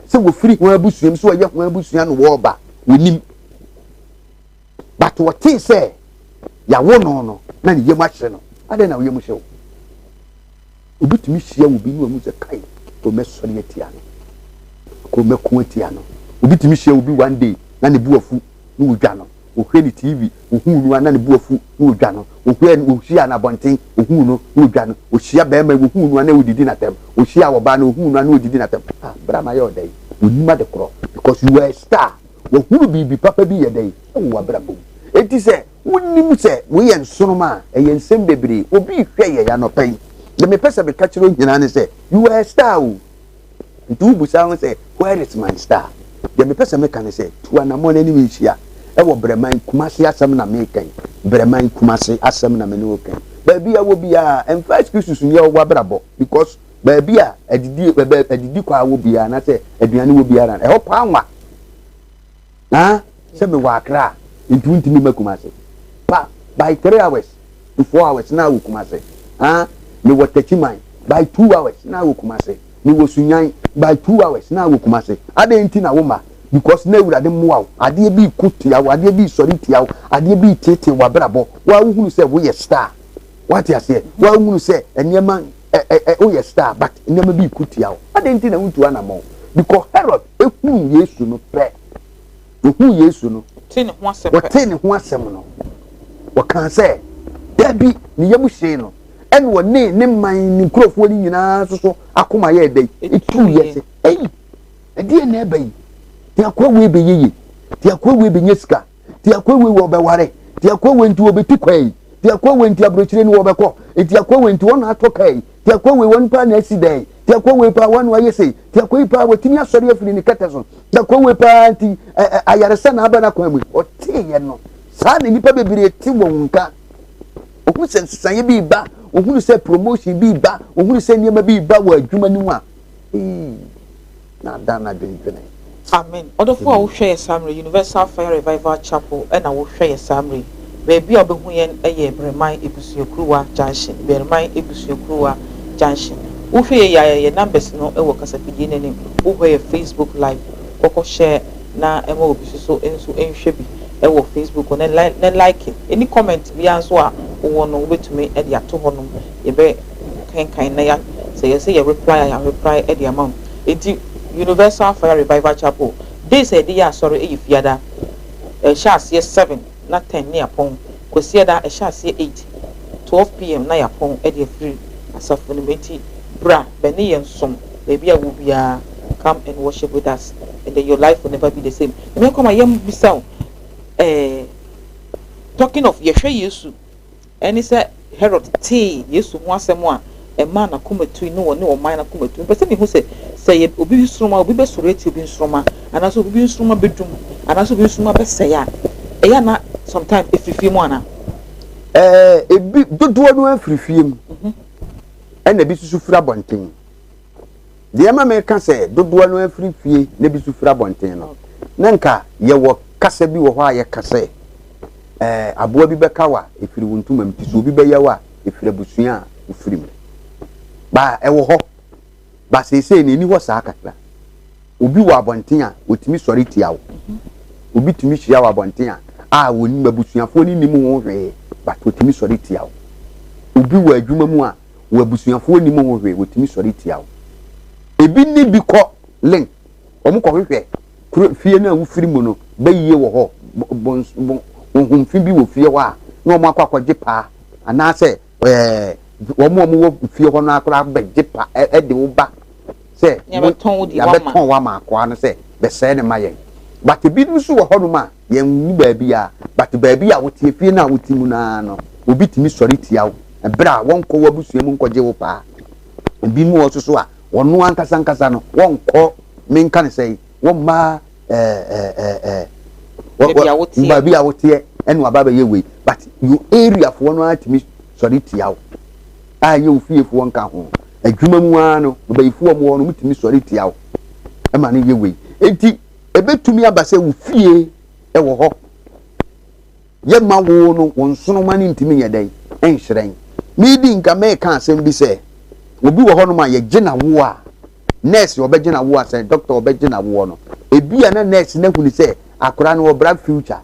Sɛ wɔfiri ho abusua mu, sɛ wɔyɛ ho abusua na wɔreba, wɔnim. But wɔtee sɛ yɛawo no no, na ne yam ahye no. Adɛn na wo yam hye wo? Obi tumi hyia obi na wahu sɛ kai, kɔ mɛsɔre atia no, kɔ mɛko atia no. Obi tumi hyia obi one day na ne bo afu na odwa no. Ohwɛ ne TV, ohuu no a na ne bo afu na odwa no. Ohwɛ no, ohyia no abɔnten, ohuu no na odwa no. Ohyia bɛrima yi, ohuu no a na odidi n'atɛm. Ohyia ɔbaa no, ohuu no a na odidi n'atɛm. Ah, bra ma yɛ ɔdɛ yi, onim ade korɔ because you are a star. Wahunu biribi papa bi yɛ dɛn wɔ w'abrabɔ mu. Enti sɛ Wonnim sɛ wei yɛ nsoromma a, ɛyɛ nsɛm bebree. Obi rehwɛ yɛn anɔpa yi. Deɛ mepɛ sɛ meka kyerɛ wo nyinaa ne sɛ, you are a star o. Nti wobisa ho sɛ, where is my star? Deɛ mepɛ sɛ meka ne sɛ, tu anammɔn anim nhyia wɔ Brɛman, Kumasi asɛm na meka yi. Brɛman, Kumasi asɛm na me ne wo ka yi. Baabi a wɔ biara, mfa excuses nyɛ w'abrabɔ because baabi a adidi, adidi kwaa wɔ biara anaasɛ aduane wɔ biara no, ɛhɔ kwaa nwa. Ah, sɛ mewɔ Accra a, nti wontumi mma Kumasi. Pa, by 3 hours to 4 hours na wɔ Kumasi. Ah, mewɔ Techiman, by 2 hours na wɔ Kumasi. Mewɔ Sunyani, by 2 hours na wɔ Kumasi. Adɛn nti na woma? Because na Awurade mmoa wo. Adeɛ bi ko tia wo, adeɛ bi sɔre tia wo, adeɛ bi tietie w'abrabɔ. Woa wohunu sɛ woyɛ star. Wate aseɛ? Woa wohunu sɛ nneɛma ɛ ɛ woyɛ star but nneɛma bi ko tia wo. Adɛn nti na wontu anammɔn? Because Herod ehuu Yesu no pɛ, ohuu Yesu no, wɔtee ne ho asɛm no, wɔkaa sɛ, Dabi, ne yam hyee no, ɛna ɔne ne man ne nkurɔfoɔ no nyinaa nso so akoma yɛɛ dɛn? Etuiɛ sɛ, Ei, ɛdeɛn na ɛba yi? Te akoa wei bɛyɛ yie, te akoa wei bɛnya sika, Nti akoa wei wɔbɛware, nti akoa wei nti wɔbɛtu kwan yi, nti akoa wei nti aburokyire ni wɔbɛkɔ, nti akoa wei nti wɔn na atɔ kaa yi, nti akoa wei wɔn paa na asi dan yi, nti akoa wei paa wɔn na wɔayɛ sei, nti akoa yi paa wɔtumi asɔre afiri ne kɛtɛ so, nti akoa wei paa nti ɛ ɛ ayaresa na aba n'akwan mu yi. Ɔteeɛ no, saa na nnipa bebree te wɔn nka. Ohunu sɛ nsesaeɛ bi reba, ohunu sɛ promotion bi reba, ohunu sɛ nneɛma bi reba wɔ adwuma no mu a, ee, na adan n'adwendwene. Amen. Ɔdɔfo a wohwɛ yɛ saa mmerɛ yi, Universal Fire Revival Chapel na wohwɛ yɛ saa mmerɛ yi. Baabi a wobɛhu yɛn yɛ Bereman Abusuakuruwa Junction, Bereman Abusuakuruwa Junction. Wohwɛ yɛ yi a, yɛn numbers no wɔ kasafidie no anim. Wohwɛ yɛ Facebook live, kɔkɔ share na ma obi nso nso nhwɛ bi wɔ Facebook na na like. Any comment biara nso a wowɔ no wobɛtumi de ato hɔnom. Yɛbɛ kenkan na ya sɛ yɛsɛ yɛ reply a yɛ reply de ama wo. Enti Universal Fire Revival Chapel, days a yɛde yɛ asɔre yɛ Fiada, ɛhyɛ aseɛ 7 na 10 ne yɛapɔn, Kwasiada ɛhyɛ aseɛ 8, 12 p.m. na yɛapɔn de afiri asafo no mu. Enti bra bɛne yɛn som baabi a wɔ biara, come and worship with us and then your life will never be the same. Nyame nkɔma yɛn bisa wo, talking of yɛhwɛ Yesu, ɛne sɛ Herod tee Yesu ho asɛm a Ɛmaa n'akoma tui ne ɔne ɔman no akoma tui. Mepɛ sɛ mehu sɛ, sɛ yɛ obi nsoromma, obi bɛsɔre atia obi nsoromma, anaasɛ obi nsoromma bɛdum, anaasɛ obi nsoromma bɛsɛe a, ɛyɛ a na sometimes ɛfiri fie mu anaa? Ɛɛ, ebi dodoɔ no ara firi fie mu, ɛna ebi nso firi abɔnten. Deɛ ɛma meka sɛ dodoɔ no ara firi fie na ebi nso firi abɔnten no, na nka yɛwɔ kasa bi wɔ hɔ a yɛka sɛ, ɛɛ, aboa bi bɛka wo a, ɛfiri wo ntoma mu, nti sɛ obi bɛyɛ wo a, ɛfiri abusua a wofiri mu. Ba ɛwɔ hɔ, ba seesei no ɛni hɔ saa kakra. Obi wɔ abɔnten a, ɔtumi sɔre tia wo. Obi tumi hyia wɔ abɔnten a, a wɔnim abusuafoɔ no nim ho hwee, but ɔtumi sɔre tia wo. Obi wɔ adwuma mu a, wɔ abusuafoɔ nim ho hwee, ɔtumi sɔre tia wo. Ebi ne bi kɔ link, wɔn kɔhwehwɛ kuro fie no a wofiri mu no bɛyie wɔ hɔ, bons bon honhomfi bi wɔ fie hɔ a, na wɔn akɔ akɔgye paa anaasɛ ɛɛ wɔn a wɔwɔ fie hɔ no akora bɛgye pa ɛde wo ba sɛ yɛabɛtɔn wo ama akoa no sɛ bɛsɛe no ma yɛn. But ebinom nso wɔ hɔnom a yɛn nni baabi a but baabi a wote efie no a wote mu no ara no obi tumi sɔre tia wo ɛberɛ a wɔnkɔ w'abusua mu nkɔgye wo paa. Ebinom wɔ hɔ nso so a wɔn ankasa ankasa no wɔnkɔ menka no sɛn wɔmma ɛɛ ɛɛ baabi a woteɛ ɛna waba abɛyɛ wei but your area foɔ no ara tumi sɔre tia wo a ɛnyɛ wo fiefoɔ nka ho adwuma mu ara no ɔbɛyifoɔ mu hɔ no wɔtumi sɔre tia wo ɛma no yɛ wei enti ebetumi aba sɛ wo fie ɛwɔ hɔ Yɛmma wo no, wo nsoromma no ntumi nyɛ dɛn? Nhyerɛn. Meredi nka mereka asɛm bi sɛ, obi wɔ hɔnom a yɛgye no awoɔ a, nɛɛse ɔbɛgye no awoɔ a, sɛ dɔkta ɔbɛgye no awoɔ no, ebia na nɛɛse no ahunu sɛ akwadaa no wɔ bright future,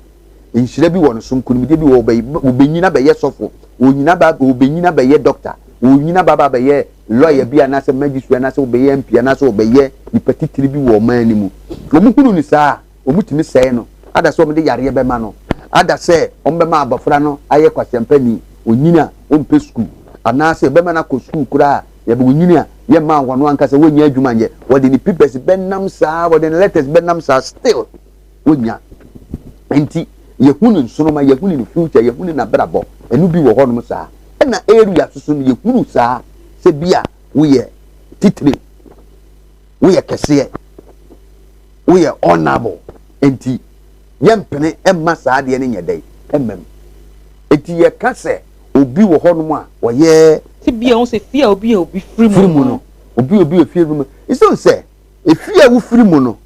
nhyira bi wɔ ne so, nkunimdie bi wɔ hɔ, ɔbɛnyini abɛyɛ sɔfo, ɔnyini aba, ɔbɛnyini abɛyɛ dɔkta, ɔnyini aba aba abɛyɛ lɔya bi anaasɛ magistrate anaasɛ ɔbɛyɛ MP anaasɛ ɔbɛyɛ nipa titiri bi wɔ ɔman no mu. Wɔhunu no saa a, wɔtumi sɛe no, ada sɛ wɔde yareɛ bɛma no, ada sɛ wɔbɛma abɔfra no ayɛ kwasiampani, ɔnyini a ɔmpɛ sukuu, anaasɛ yɛbɛma no akɔ sukuu koraa a, yɛbɛ ɔnyini a yɛmma wɔn ankasa wɔnnya adwuma nyɛ, wɔde ne papers bɛnam saa, wɔde ne letters bɛnam saa, still wɔnnya. Nti yɛhunu nsoroma, yɛhunu ne future, yɛhunu n'abrabɔ, ɛno bi wɔ hɔnom saa. Ɛna area soso no yɛhunu saa sɛ bi a woyɛ titire, woyɛ kɛseɛ. Woyɛ honourable nti yɛmpene mma saa adeɛ no nyɛ dɛn mma mu. Nti yɛka sɛ obi wɔ hɔnom a ɔyɛ. Sɛ bia wo sɛ fie a obi a obi firi mu no. Obi a obi wɔ fie mu. Ɛsiane sɛ efie a wofiri mu no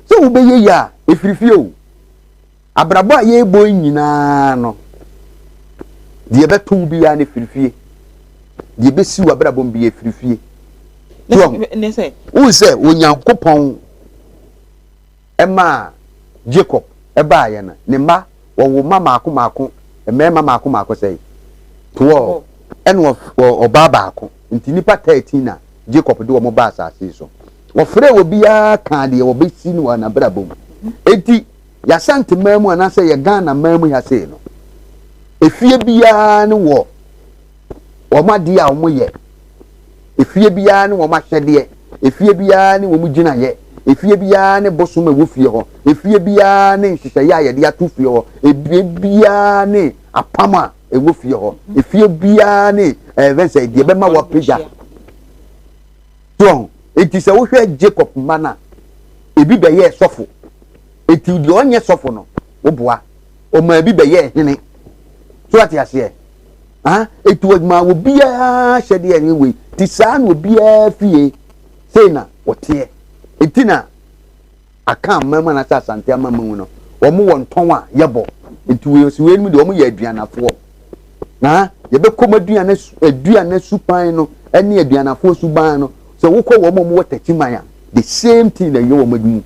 sɛ wobɛyɛ yie a ɛfiri fie o. Abrabɔ a yɛrebɔ yi nyinaa no, deɛ ɛbɛto wo biara no firi fie. Deɛ ɛbɛsi w'abrabɔ mu biara firi fie. Wohu sɛ Onyankopɔn maa Jacob baeɛ no, ne mma, wɔwo mma mmaako mmaako, mmarima mmaako mmaako sɛn? 12. Ɛna ɔbaa baako. Nti nnipa 13 na Jacob de wɔn baa asase yi so. Wɔfrɛɛ obiara kaa deɛ wɔbɛsi no wɔ n'abrabɔ mu. Enti Y'Asante man mu anaasɛ yɛ Ghana man mu ha sei no, efie biara ne wɔ wɔn adeɛ a wɔn yɛ, efie biara ne wɔn ahyɛdeɛ, efie biara ne wɔn gyinayɛ, efie biara ne bosom a ɛwɔ fie hɔ, efie biara ne nhyehyɛeɛ a yɛde ato fie hɔ, efie biara ne apam a ɛwɔ fie hɔ, efie biara ne ɛɛ sɛ deɛ ɛbɛma wɔapagya. So ɔho? Enti sɛ wohwɛ Jacob mma no a, ebi bɛyɛɛ sɔfo. Enti deɛ ɔnyɛ sɔfo no, woboa. Ɔmaa bi bɛyɛɛ hene. So ate aseɛ? Ah, enti ɔmaa obiara hyɛdeɛ ne wei. Ti saa na obiara fie sei na ɔteɛ. Enti na Akan aman mu anaasɛ Asante aman mu no, wɔn wɔ ntɔn a yɛbɔ. Nti wei si wei no deɛ wɔn yɛ aduanafoɔ. Na yɛbɛkɔ mu aduana aduana suban no ne aduanafoɔ suban no. Sɛ wokɔ wɔn a wɔwɔ Takyiman a, the same thing na ɛyɛ wɔn adwuma.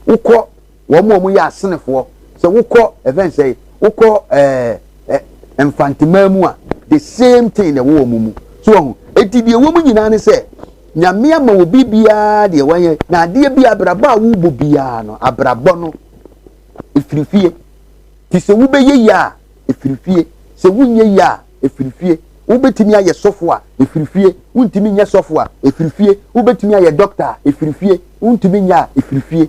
Wokɔ wɔn a wɔyɛ asenefoɔ, sɛ wokɔ ɛfɛn sɛ wokɔ ɛɛ eh, Mfanteman mu a, the same thing na ɛwɔ wɔn mu. So wɔn eti deɛ ɛwɔ mu nyinaa ne sɛ Nyame ama obi biara deɛ wayɛ na adeɛ bi abrabɔ a wobɔ biara no abrabɔ no ɛfiri fie ti sɛ wobɛyɛ yie a ɛfiri fie sɛ wonyɛ yie a ɛfiri fie wobɛtumi ayɛ sɔfo a ɛfiri fie wontumi nyɛ sɔfo a ɛfiri fie wobɛtumi ayɛ dɔkta a ɛfiri fie wontumi nyɛ a ɛfiri fie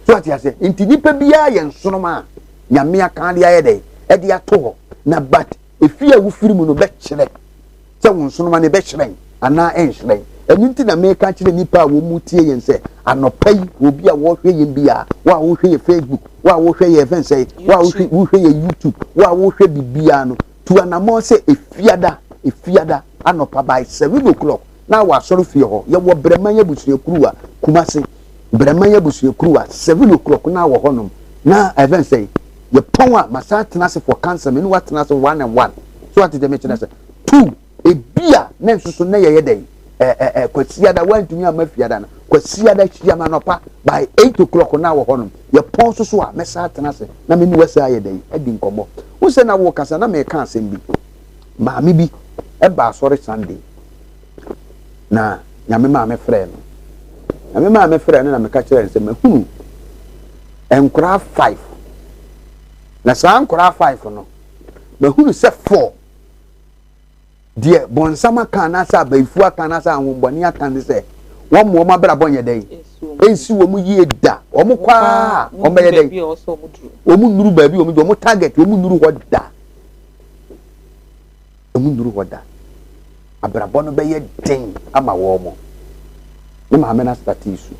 so ate aseɛ nti nipa biara yɛ nsoroma a Nyame aka de ayɛ dɛn ɛde ato hɔ na but efie a wofiri mu no bɛkyerɛ sɛ wo nsoroma no ɛbɛhyerɛn. anaa ɛnhyerɛn. Ɛno nti na meka kyerɛ nnipa a wɔn tie yɛn sɛ anɔpa yi, obi a wɔhwɛ yɛn biara, wo a wohwɛ yɛ Facebook, wo a wohwɛ yɛ fɛn sɛ, wo a wohwɛ wohwɛ yɛ YouTube, wo a wohwɛ biribiara no, tu anammɔn sɛ Efiada, Efiada anɔpa by 7 o'clock na wɔ asɔre fie hɔ. Yɛwɔ Brɛman Abusuakuruwa, Kumase. Brɛman Abusuakuruwa, 7 o'clock na wɔ hɔnom na ɛfɛn sɛ yɛpɔn a masan atena ase for counsel me ne watena ase one and one. So ate deɛ mekyerɛ sɛ two ebi a na nso so na yɛyɛ dɛ ɛ ɛ ɛ Kwasiada wantumi amma Fiada no, Kwasiada hyia ma anɔpa by 8 o'clock na wɔ hɔnom. Yɛpɔn so so a mɛsan atena ase na me ne wasa ayɛ dɛ adi nkɔmmɔ. Wo sɛ na wo kasa na meka asɛm bi. Maame bi ɛba asɔre Sunday na Nyame maame frɛ no. Nyame maame frɛ no na meka kyerɛ no sɛ mahunu nkoraa five, na saa nkoraa five no mahunu sɛ four deɛ bɔnsam aka anaasɛ abayifoɔ aka anaasɛ ahombɔne aka ne sɛ wɔn mo wɔn abrabɔ nyɛ dɛn nsi wɔn yie da. Wɔn kɔ a wɔn bɛyɛ dɛn, wɔn nnuru baabi wɔn de wɔn target, wɔn nnuru hɔ da, wɔn nnuru hɔ da. Abrabɔ no bɛyɛ den ama wɔn mo. Ne maame no asate su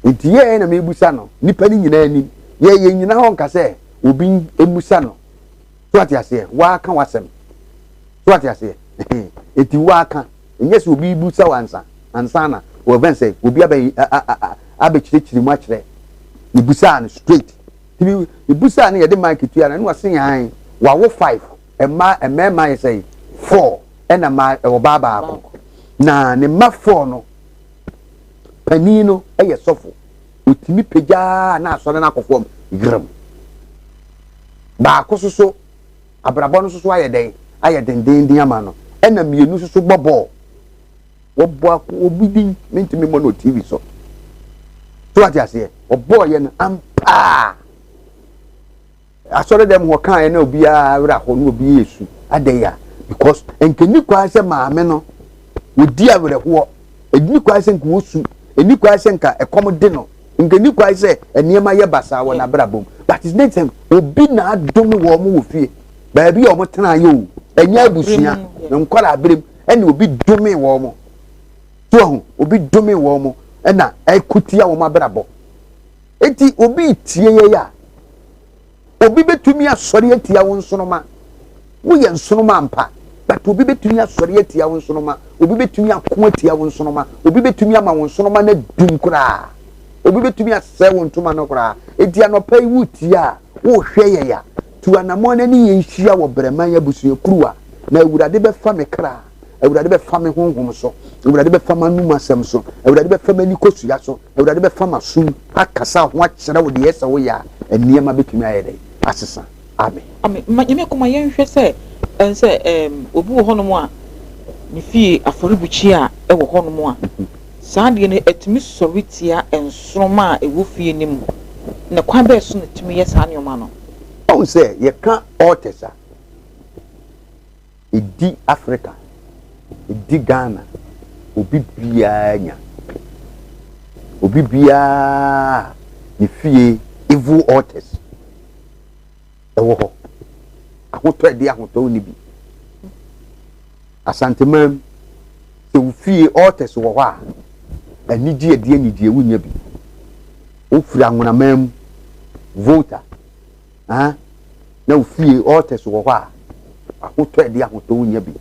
nti yɛɛ na mebusa no nipa no nyinaa anim. Yɛyɛ nyina hɔ nka sɛ obi emusa no so ate aseɛ. Waaka wasɛm so ate aseɛ. Eti waaka nyɛ sɛ obi busa wansa ansa na wɔbɛn sɛ obi abɛ abɛkyerɛkyerɛ mu akyerɛ. Mebusa no straight tibi, mebusa no, yɛde mic tua no ɛna wase yan wawo five mmaa, mmarima yɛ sɛ four ɛna mmaa ɔbaa baako. Na ne mma four no, panin no yɛ sɔfo, otumi pagyaa na asɔre no akɔ fam yerem. Baako soso abrabɔ no soso ayɛ dɛn, ayɛ dendenden ama no. Ɛna mmienu soso bɔ bɔɔl, wɔbɔ ako obi din mentumi mmɔ no TV so. So ate aseɛ, ɔbɔɔ yɛ no ampaa asɔre dɛm hɔ kaa yɛ na obiara werɛ ahɔ na obi yɛ esu adɛn ya, because nkeni kwan sɛ maame no wɔdi awerɛhoɔ, ɛni kwan sɛ nka wɔsu, ɛni kwan sɛ nka ɛkɔm de no, nkeni kwan sɛ nneɛma yɛ basaa wɔ n'abrabɔ mu. But ne sɛ obi na adome wɔn wɔ fie baabi a wɔn tena yɛ o, ɛnyɛ abusua nkɔla aberem ɛna obi dome wɔn so ɔho, obi dome wɔn ɛna ɛkutia wɔn abrabɔ. Eti obi tie yɛ a obi bɛtumi asɔre atia wo nsoroma. Woyɛ nsoroma ampa, but obi bɛtumi asɔre atia wo nsoroma, obi bɛtumi ako atia wo nsoroma, obi bɛtumi ama wo nsoroma no adum koraa, obi bɛtumi asɛe wo ntoma no koraa. Eti anɔpa yi wotie a wohwɛ yɛ ya, tu anammɔn n'ani yɛn hyia wɔ Brɛman Abusuakuruwa na Awurade bɛfa me kra, Awurade bɛfa me honhom so, Awurade bɛfa m'anum asɛm so, Awurade bɛfa m'ani kosua so, Awurade bɛfa m'asom akasa ho akyerɛ wo deɛ ɛsɛ woyɛ a nneɛma bɛtumi ayɛ dɛ asesa. Amen. Amen. Ma Nyame kɔma yɛnhwɛ sɛ ɛn sɛ ɛɛm obi wɔ hɔnom a ne fie afɔrebukyia a ɛwɔ hɔnom a saa adeɛ no ɛtumi sɔre tia nsoroma a ɛwɔ fie no mu, na kwan bɛɛ so na ɛtumi yɛ saa nneɛma no? Ɔhu sɛ yɛka altars a ɛdi Africa, ɛdi Ghana, obi biara nya obi biara ne fie evil altars ɛwɔ hɔ. Ahotɔ ɛde ahotɔ ni bi Asanteman sɛ wo fie altars wɔ hɔ a, anigye ɛde anigye wonya bi. Wofiri Anwonaman mu, Volta, ah, na wo fie altars wɔ hɔ a, ahotɔ ɛde ahotɔ wonya bi.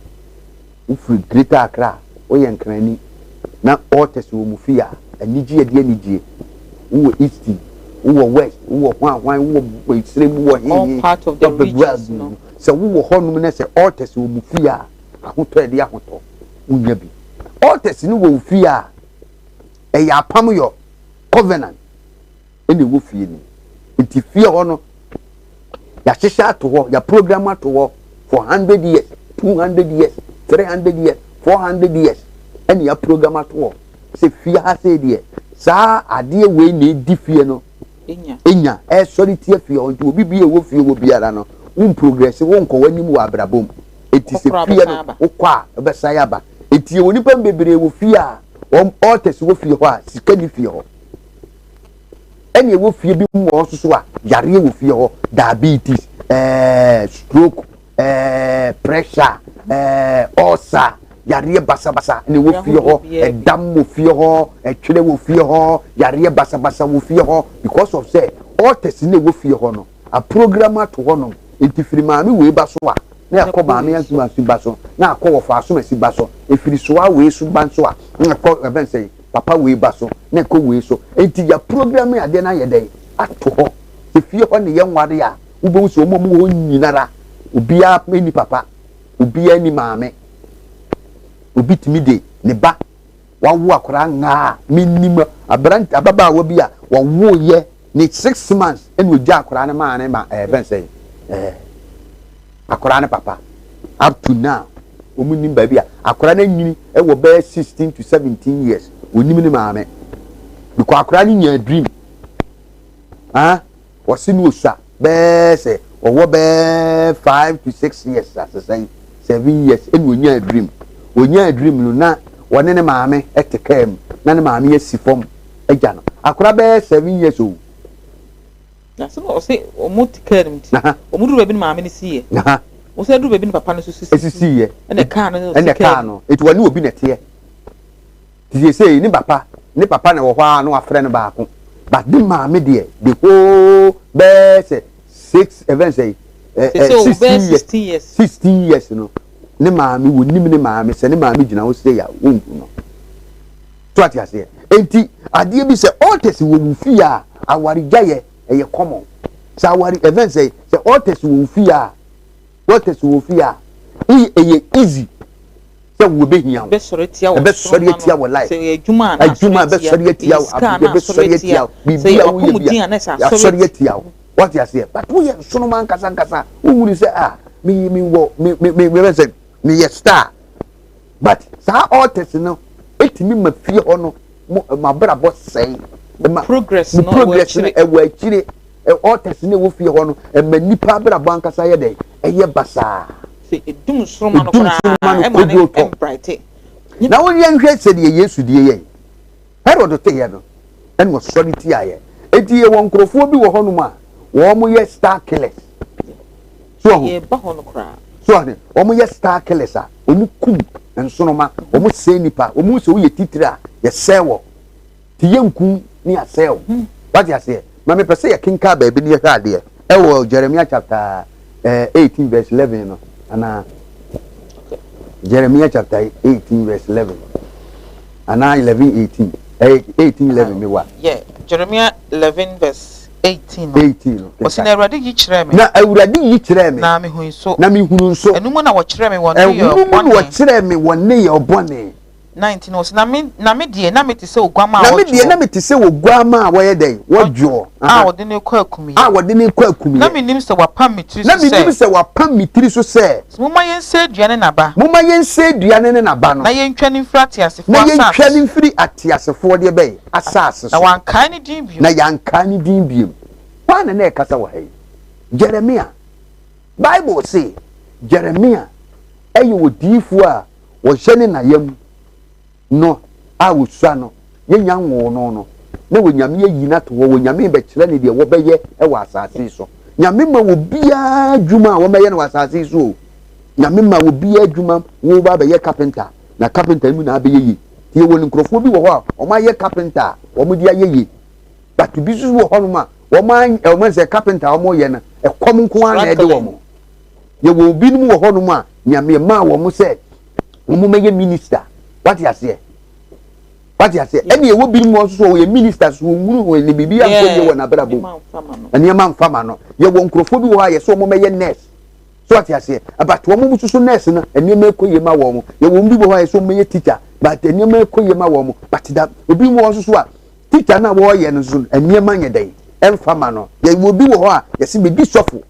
Wofiri Greater Accra, woyɛ Nkrani na altars wɔ mu fie a, anigye ɛde anigye. Wowɔ East, wowɔ West, wowɔ hwan hwan, wowɔ Esirem, wowɔ hehe, part of the regions no. Sɛ wowɔ hɔnom na sɛ altars wɔ mu fie a, ahotɔ ɛde ahotɔ wonya bi. Altars no wɔ wo fie a, ɛyɛ apam yɔ covenant ɛna ɛwɔ fie no. Nti fie hɔ no yɛahyehyɛ ato hɔ, yɛaprogram ato hɔ for 100 years, 200 years, 300 years, 400 years, ɛna yɛaprogram ato hɔ sɛ fie ha sɛ deɛ saa adeɛ wei na edi fie no enya ɛsɔre tia fie hɔ. Nti obi bi a ɛwɔ fie wɔ biara no, wo progress, wo nkɔ w'anim wɔ abrabɔ mu. Eti sɛ fie no wokɔ a ɛbɛsan aba. Eti yɛwɔ nipa bebree wɔ fie a wɔn altars wɔ fie hɔ a sika ni fie hɔ, ɛna ɛwɔ fie bi mu wɔ hɔ soso a yareɛ wɔ fie hɔ, diabetes, stroke, pressure. Ɛɛ ɔɔsa, yareɛ basabasa na ɛwɔ fie hɔ, ɛdam wɔ fie hɔ, ɛtwerɛ wɔ fie hɔ, yareɛ basabasa wɔ fie hɔ because of sɛ altars na ɛwɔ fie hɔ no, aprogram ato hɔnom. Nti firi maame wei ba so a, na ɛkɔ maame asomasi ba so, na akɔ wɔfa asomasi ba so, ɛfiri soa wei so ba nso a, na ɛkɔ ɛbɛn sɛ papa wei ba so, na ɛkɔ wei so. Nti yɛaprogram adeɛ no ayɛ dɛn ato hɔ. Sɛ fie hɔ ne yɛnware a, wobɛhu sɛ wɔn a wɔwɔ hɔ nyinara, obiara nni papa, obiara nni maame. Obi tumi de ne ba wawo akwadaa ngaa a menim aberante ababaawa bi a wɔwoeɛ ne 6 months ɛna ogya akwadaa no maa ne ma ɛɛ bɛn sɛ akwadaa no papa. Up to now wɔn nim baabi a akwadaa no anyini ɛwɔ bɛyɛ 16 to 17 years, onim ne maame because akwadaa no nya dream. Ah, wɔsi no osua bɛɛ sɛ ɔwɔ bɛɛ 5 to 6 years asesɛn 7 years ɛna onya dream. Onya dream no na wɔne ne maame ɛte kaa mu na ne maame asi fam agya no akwadaa bɛyɛ 7 years o. Na sɛ ɔsɛ ɔmo te kaa no mu ti ɔmo duru baabi no maame no si yɛ ɔsɛ duru baabi no papa no so sisi. Esisi yɛ. Ɛna kaa no. Ɛna kaa no etu wɔne obi na ɛteɛ ti sɛ ne papa na wɔ hɔ a na wafrɛ no baako, but ne maame deɛ, the whole bɛɛ sɛ six ɛfɛn sɛ 16 years. 16 years no, ne maame wɔ nim ne maame sɛ ne maame gyina hɔ sɛ ya wɔnhu no so ate aseɛ. Eti adeɛ bi sɛ altars wɔ wo fie a, awaregyaeɛ ɛyɛ common. Sɛ aware ɛfɛn sɛ altars wɔ wo fie a, altars wɔ wo fie a, ɛyɛ easy sɛ wo bɛhia wo. Ɛbɛsɔre atia wɔ. Ɛbɛsɔre atia wɔ life. Sɛ adwuma a, adwuma ɛbɛsɔre atia wo, ɛbɛsɔre atia wo, biribi a woyɛ bi a asɔre atia wo, wɔte aseɛ. But woyɛ nsonoma ankasa ankasa, wohunu sɛ ah, mi mi wɔ mi mi mi mi sɛ meyɛ star, but saa altars no etumi ma fie hɔ no mo ma abrabɔ sɛn. Ma progress no progress no ɛwɔ akyire. Altars no ɛwɔ fie hɔ no ɛma nipa abrabɔ ankasa yɛ dɛ ɛyɛ basaa. Sɛ edum nsoroma no koraa ɛma ne ɛmbrite. Na wɔn yɛn hwɛ sɛdeɛ Yesu die yɛn Herod te yɛ no ɛna ɔsɔre tia yɛ. Eti yɛ wɔ nkurɔfoɔ bi wɔ hɔnom a wɔn yɛ star killers so ɔho. Yɛba hɔ no koraa. So ɔho, wɔn yɛ star killers a wɔn kum nsoroma, wɔn sɛɛ nipa, wɔn sɛ wɔyɛ titiri a yɛsɛɛ wɔ te yɛ nkum ne yɛasɛɛ wo. Wate aseɛ? Ma mepɛ sɛ yɛkenka baabi ne yɛhwɛ adeɛ ɛwɔ Jeremiah chapter 18 verse 11 no anaa Jeremiah chapter 18 verse 11 anaa 11 18, 18 11 mi wa. Yeah, Jeremiah 11 verse 18 no. 18 no. Ɔsi na Awurade yi kyerɛ me. Na Awurade yi kyerɛ me. Na mehu nso. Na mehunu nso. Ɛno mu na wɔkyerɛ me wɔn ne yɛ ɛno mu na ɔbɔne. Wɔkyerɛ me wɔn ne yɛ ɔbɔne. 19 ɔsi na me deɛ, na me te sɛ oguama a Na me deɛ, na wɔdwoɔ. me te sɛ oguama a wɔyɛ dɛn, wɔdwoɔ. A wɔde ne kɔ akumyɛ. A wɔde ne kɔ akumyɛ. Na menim sɛ wapam me tiri Na so menim sɛ. Sɛ wapam me tiri so sɛ. Momma yɛnsɛe dua ne n'aba. Momma yɛnsɛe dua ne ne n'aba no. Na yɛntwa ne mfiri ateasefoɔ Na yɛntwa asase. Ne mfiri ateasefoɔ deɛ bɛyɛ asase Na so. wankae ne din bio. Na yɛankae ne din biom. Hwan na na ɛkasa wɔ ha yi? Jeremia. Bible se Jeremia ɛyɛ odiyifoɔ a wɔhyɛ ne nayam no a wɔsua no, yɛnya nwoo no na wɔnyame ayi no ato hɔ, wɔnyame bɛkyerɛ ne deɛ wɔbɛyɛ wɔ asase yi so. Nyame ma obiara adwuma a wɔbɛyɛ no wɔ asase yi so o. Nyame ma obiara adwuma, wo ba bɛyɛ carpenter na carpenter mu na abɛyɛ yie. Nti yɛwɔ nkurɔfoɔ bi wɔ hɔ a wɔn ayɛ carpenter a wɔn de ayɛ yie, but bi nso wɔ hɔnom a wɔn a wɔn sɛ carpenter a wɔyɛ no, ɛkɔm nko ara na ɛde wɔn. Yɛwɔ obinom wɔ hɔnom a Nyame maa wɔn sɛ wɔn mɛyɛ minister, wate aseɛ, wate aseɛ. Ɛna ɛwɔ binom wɔ nso so wɔyɛ minister so wɔn hunu wɔn ne biribi ankɔ yie wɔ n'abrabɔ mu, nneɛma nfa ma no. Yɛwɔ nkurɔfoɔ bi wɔ hɔ a yɛsɛ wɔn mɛyɛ nurse so, wate aseɛ, but wɔn nso so nurse no nneɛma ɛkɔ yie ma wɔn. Yɛwɔ bi wɔ hɔ a yɛsɛ wɔn mɛyɛ teacher, but nneɛma ɛkɔ yie ma wɔn. But da obi wɔ hɔ nso so a teacher no a wɔreyɛ no nso nneɛma nyɛ dɛn ɛnfa ma no. Yɛwɔ bi wɔ hɔ a yɛsɛ bɛdi sɔfo,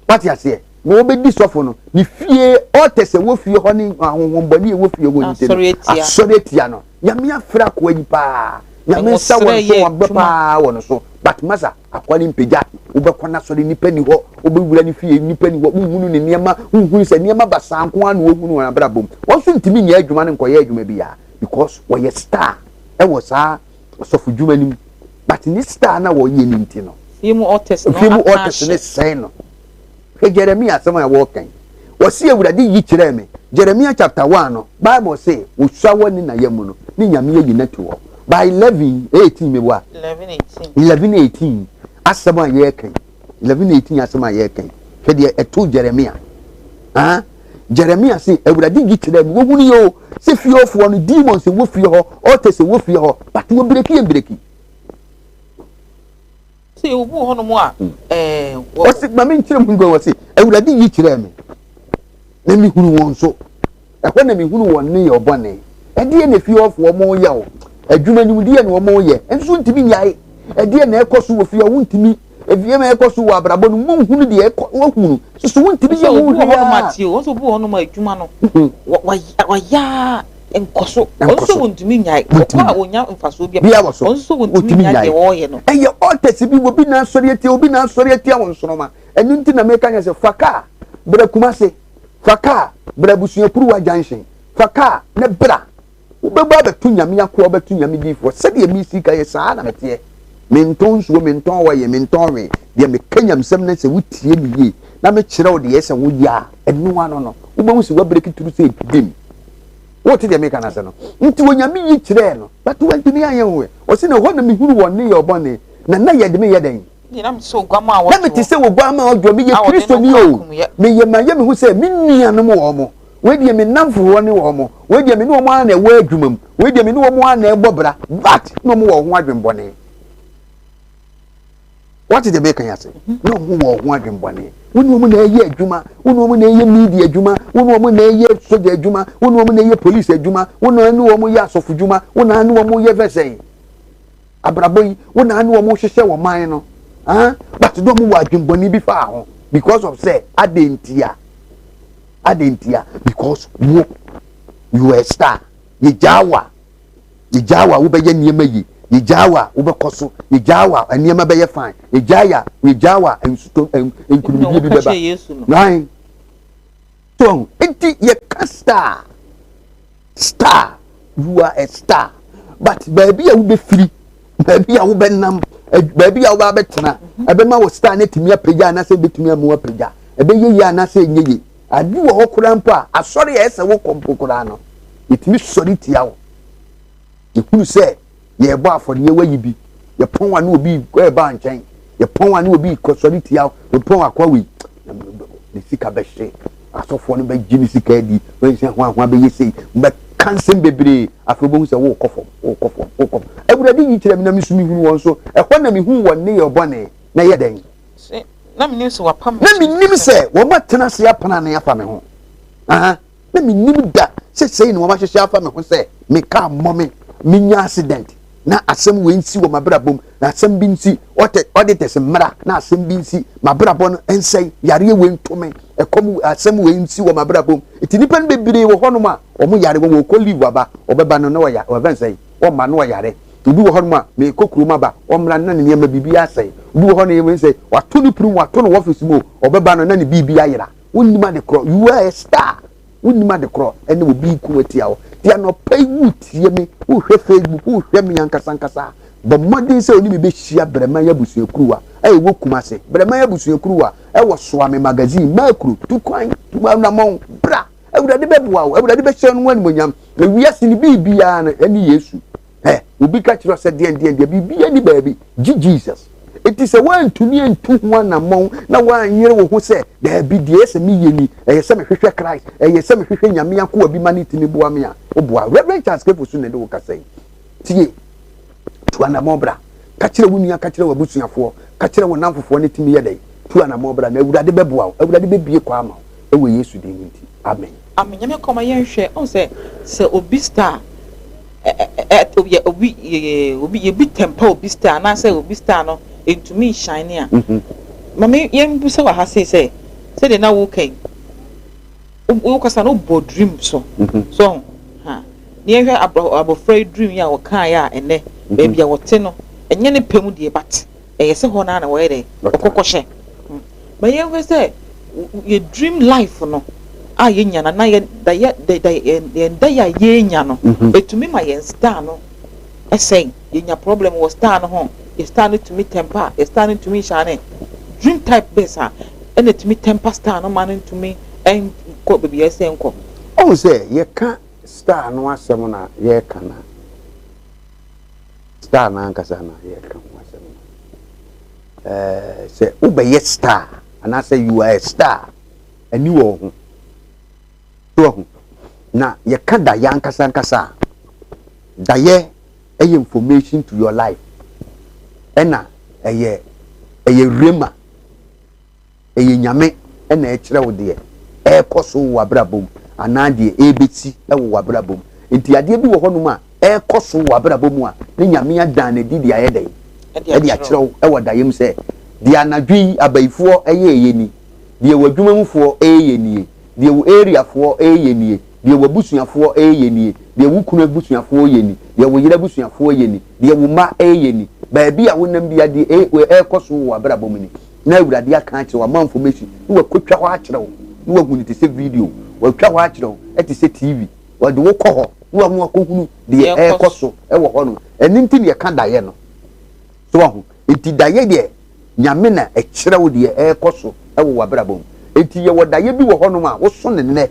wate aseɛ, na wɔbɛdi sɔfo no, ne fie ɔtɛ sɛ wɔ fie hɔ ne ahohombɔne ɛwɔ fie hɔ nti no asɔre atia no. Nyame afrɛ akoa yi paa, Nyame nsa wɔ no so, wɔn paa wɔ no so, but masa akoa ne mpagya. Wobɛkɔ n'asɔre, nipa ni hɔ, wobɛwura ne fie, nipa ni hɔ, wohunu ne nneɛma, wohunu sɛ nneɛma basaa nko ara na wɔhunu wɔn abrabɔ mu. Wɔn nso ntumi nyɛ adwuma no nkɔyɛ adwuma bi ya because wɔyɛ star ɛwɔ saa ɔsɔfo dwuma no mu, but ne star na wɔyɛ ne nti no fie mu altars no fie mu altars ne sɛn no. Hwɛ Jeremia asɛm a wɔɔkan, wɔsi Awurade yi kyerɛɛ me. Jeremiah chapter 1 no, Bible se osua wɔ ne na yam no, ne Nyame ayi no ato hɔ. By 11, 18 meboa? 11, 18. 11, 18 asɛm a yɛreka yi. 11, 18 asɛm a yɛreka yi. Hwɛ deɛ ɛtoo Jeremiah. Ah, Jeremiah se, Awurade yi kyerɛɛ me, wɔhunu yɛ o, sɛ fie hɔfoɔ no, demons wɔ fie hɔ, altars wɔ fie hɔ, but wɔbreki yɛ mbreki. Sɛ obi wɔ hɔnom a, ɛɛ. Ɔsi ma mi nkyerɛ mu nkwa wɔsi Awurade yi kyerɛɛ me na mi hunu wɔn so ɛhɔ na mi hunu wɔn ne yɛ ɔbɔne ɛdeɛ na efie hɔfoɔ wɔn yɛ o adwuma nimdeɛ na wɔn yɛ nso ntumi nyae ɛdeɛ na ɛkɔ so wɔ fie hɔ ntumi efie ma ɛkɔ so wɔ abrabɔ no mu nhunu deɛ ɛkɔ wɔhunu soso wɔntumi yɛ ho hwee a. Wɔn obi wɔ hɔnom a adwuma no wɔyɛ nkɔso wɔn nso wɔntumi nyae wɔkɔ a wɔnya mfasoɔ bi a wɔn nso wɔntumi nyae deɛ wɔreyɛ no. Ɛyɛ altars bi obi na asɔre atia obi na asɔre atia wɔn nsoroma ɛno nti na meka nyɛ sɛ fa kaa bra Kumase fa kaa bra Abusuakuruwa junction fa kaa ne bra wobɛbɔ abɛto Nyame akoa wobɛto Nyame diifoɔ sɛdeɛ mesi ka yɛ saa na meteɛ mentɔn nsuo mentɔn wɔyɛ mentɔn hwee deɛ meka nyamsɛm ne sɛ wotie me yie na mekyerɛ wo deɛ ɛsɛ woyɛ a ɛno ano no wobɛhu sɛ woabreki turu sɛ bim. Wote deɛ meka no ase no? Nti Onyame yi kyerɛɛ no, but wantumi anyɛ ho ɛ. Ɔse na ɛhɔ na mehunu wɔn nneyɛɛ bɔne, na na yɛde me yɛ dɛn? Na mete sɛ oguammaa a ɔdwoɔ, meyɛ Kristoni o, meyɛ mayɛ me ho sɛ me nuanom wɔn, wei deɛ me nnamfofoɔ ne wɔn, wei deɛ me ne wɔn ara na ɛwɔ adwuma mu, wei deɛ me ne wɔn ara na ɛbɔ bra, but na wɔn wɔ ho adwenbɔne. Wate deɛ meka yi ase? Na wɔn wɔ ho adwemmɔne. Wo ne wɔn na ɛyɛ adwuma, wo ne wɔn na ɛyɛ media adwuma, wo ne wɔn na ɛyɛ sogya adwuma, wo ne wɔn na ɛyɛ polisi adwuma, wo na ne wɔn yɛ asɔfo dwuma, wo na ne wɔn yɛ vɛsɛn. Abrabɔ yi, wo na ne wɔn hyehyɛ wɔn man no. Ah, but na wɔn wɔ adwemmɔne bi faa ho because of sɛ adɛn ntia? Adɛn ntia? Because wo, you are a star. Yɛgyaa wo a, Yɛgyaa wo a, wobɛyɛ nneɛma yie. Yɛgyaa wo a, wobɛkɔ so. Yɛgyaa wo a, nneɛma bɛyɛ fine. Yɛgyaa yɛ a, yɛgyaa wo a, nsutɔ, nkunimdie bi bɛba. Right? So, nti yɛka star. Star. You are a star. But baabi a wobɛfiri, baabi a wobɛnam, baabi a wobɛabɛtena, ɛbɛma wo star no atumi apagya anaasɛ ɛbɛtumi ama apagya. Ɛbɛyɛ yie anaasɛ ɛnyɛ yie. Ade wɔ hɔ koraa mpo a, asɔre a ɛsɛ wokɔ mpo koraa no, yɛtumi sɔre tia wo. Yɛhunu sɛ yɛrebɔ afɔdeɛ wayi bi, yɛpɔn a ne obi reba nkyɛn, yɛpɔn a ne obi kɔsɔre tia wo, yɛpɔn akoa wei, ne sika bɛhye, asɔfoɔ no bɛgye ne sika adi, bɛnhyɛ ho ahoa bɛyɛ sei, bɛka nsɛm bebree, afei wobɛhu sɛ wokɔ fam, wokɔ fam, wokɔ fam. Awurade yi kyerɛ me na me nso mehunu wɔn so, ɛhɔ na mehuu wɔn nneyɛɛ bɔne, na ɛyɛ dɛn? Na menim sɛ wɔapam Na menim sɛ wɔatena ase apena ne afa me ho. Aha, na menim da sɛ sei na wɔahyehyɛ afa me ho sɛ me kaa mmɔ me, menya accident, na asɛm wei nsi wɔ m'abrabɔ mu, na asɛm bi nsi, auditors mmra, na asɛm bi nsi, m'abrabɔ no nsɛe, yareɛ wei nto me, ɛkɔm asɛm wei nsi wɔ m'abrabɔ mu. Nti nnipa no bebree wɔ hɔnom a wɔn yare, wɔn wɔkɔ leave aba, wɔbɛba no na wɔya, wɔbɛn sɛn, wɔmma no wɔyare. Obi wɔ hɔnom a, merekɔ kurom aba, ɔmmra no na ne nneɛma biribi asɛe. Obi wɔ hɔ no yɛ sɛ wato ne pono mu, wato no wɔ office mu o, ɔbɛba no na ne biribi ayera. Wonnim ade korɔ. You are a star. Wonnim ade korɔ. Ɛne obi reko atia wo. Nti anɔpa yi woretie me, worehwɛ Facebook, worehwɛ me ankasa ankasa a, bɔ mmɔden sɛ wo ne me bɛhyia Brɛman Abusuakuruwa a ɛwɔ Kumase. Brɛman Abusuakuruwa ɛwɔ Soame Magazine, Makuro. Tu kwan, tu anammɔn, bra. Awurade bɛboa wo. Awurade bɛhyɛ no animuonyam. Na wiase no biribiara no ɛne Yesu. Ɛ, obi ka kyerɛ sɛ deɛn deɛn deɛ, biribiara ni baabi, gye Jesus. Enti sɛ woantumi antu ho anammɔn na woanyere wo ho sɛ, daabi, deɛ ɛyɛ sɛ meyɛ ni, ɛyɛ sɛ mehwehwɛ Christ, ɛyɛ sɛ mehwehwɛ Nyame akoa bi ma no tumi boa me a, woboa. Rev. Charles Kefo so na ɛde wo kasa yi. Tie, tu anammɔn bra. Ka kyerɛ wo nua, ka kyerɛ w'abusuafoɔ, ka kyerɛ wo nnamfofoɔ no tumi yɛ dɛn? Tu anammɔn bra na Awurade bɛboa wo. Awurade bɛbue kwan ama wo wɔ Yesu din mu nti. Amen. Amen nyame kɔ ma yɛn hwɛ ɔn sɛ sɛ obi star ɛ ɛ yɛ obi yɛ obi yɛ bi tɛmpa obi star anaasɛ obi star no ntumi nshine a ma me yɛn bisa wɔ ha sei sɛ sɛdeɛ na wo kɛn wo kasa no bɔ dream so so ɔn ha ne yɛn hwɛ abɔfra yi dream yi a wɔkaa yɛ a ɛnɛ baabi a wɔte no ɛnyɛ ne pɛ mu deɛ but ɛyɛ sɛ hɔ naa na wɔyɛ dɛ wɔkɔkɔhyɛ ma yɛnhwɛ sɛ yɛ dream life no a yɛnya no anaa yɛn dayɛ da yɛn dayɛ a yɛnya no ɛtumi ma yɛn star no ɛsɛn yɛnya problem wɔ star no ho yɛ star no tumi temper yɛ star no ntumi nhyane dream type bɛɛ saa ɛna ɛtumi temper star no ma no ntumi ɛnkɔ baabi a ɛsɛ nkɔ. Ɔhu sɛ yɛka star no asɛm na yɛreka no a, star no ankasa na yɛreka ho asɛm no. Ɛɛ sɛ wobɛyɛ star anaasɛ you are a star, ani wɔ wo ho. So wahu? Na yɛka dayɛ ankasa ankasa a, dayɛ yɛ information to your life. Ɛna ɛyɛ ɛyɛ rhema. Ɛyɛ Nyame na ɛkyerɛ wo deɛ ɛrekɔ so wɔ w'abrabɔ mu anaa deɛ ɛrebɛsi wɔ w'abrabɔ mu. Nti adeɛ bi wɔ hɔnom a ɛrekɔ so wɔ w'abrabɔ mu a ne Nyame adan no adi de ayɛ dɛn? Ɛde akyerɛ wo wɔ daeɛ mu sɛ deɛ anadwo yi abayifoɔ yɛɛyɛ ni, deɛ w'adwumamufoɔ reyɛ nie, deɛ wo areafoɔ reyɛ nie, deɛ w'abusuafoɔ reyɛ nie, deɛ wo kunu abusuafoɔ reyɛ ni, deɛ wo yere abusuafoɔ reyɛ ni, deɛ wo mma reyɛ ni, baabi a wonam biara deɛ ɛrekɔ so wɔ w'abrabɔ mu ni. Na Awurade aka akyerɛ wo, ama information, na wakɔtwa hɔ akyerɛ wo, na wahu no te sɛ video, watwa hɔ akyerɛ wo te sɛ TV, wɔde wo kɔ hɔ, na wama wakɔhunu deɛ ɛrekɔ so wɔ hɔ no. Ɛno nti na yɛka daeɛ no. So wahu? Nti daeɛ deɛ Nyame na ɛkyerɛ wo deɛ ɛrekɔ so wɔ w'abrabɔ mu. Enti yɛwɔ daeɛ bi wɔ hɔnom a woso no nnɛ,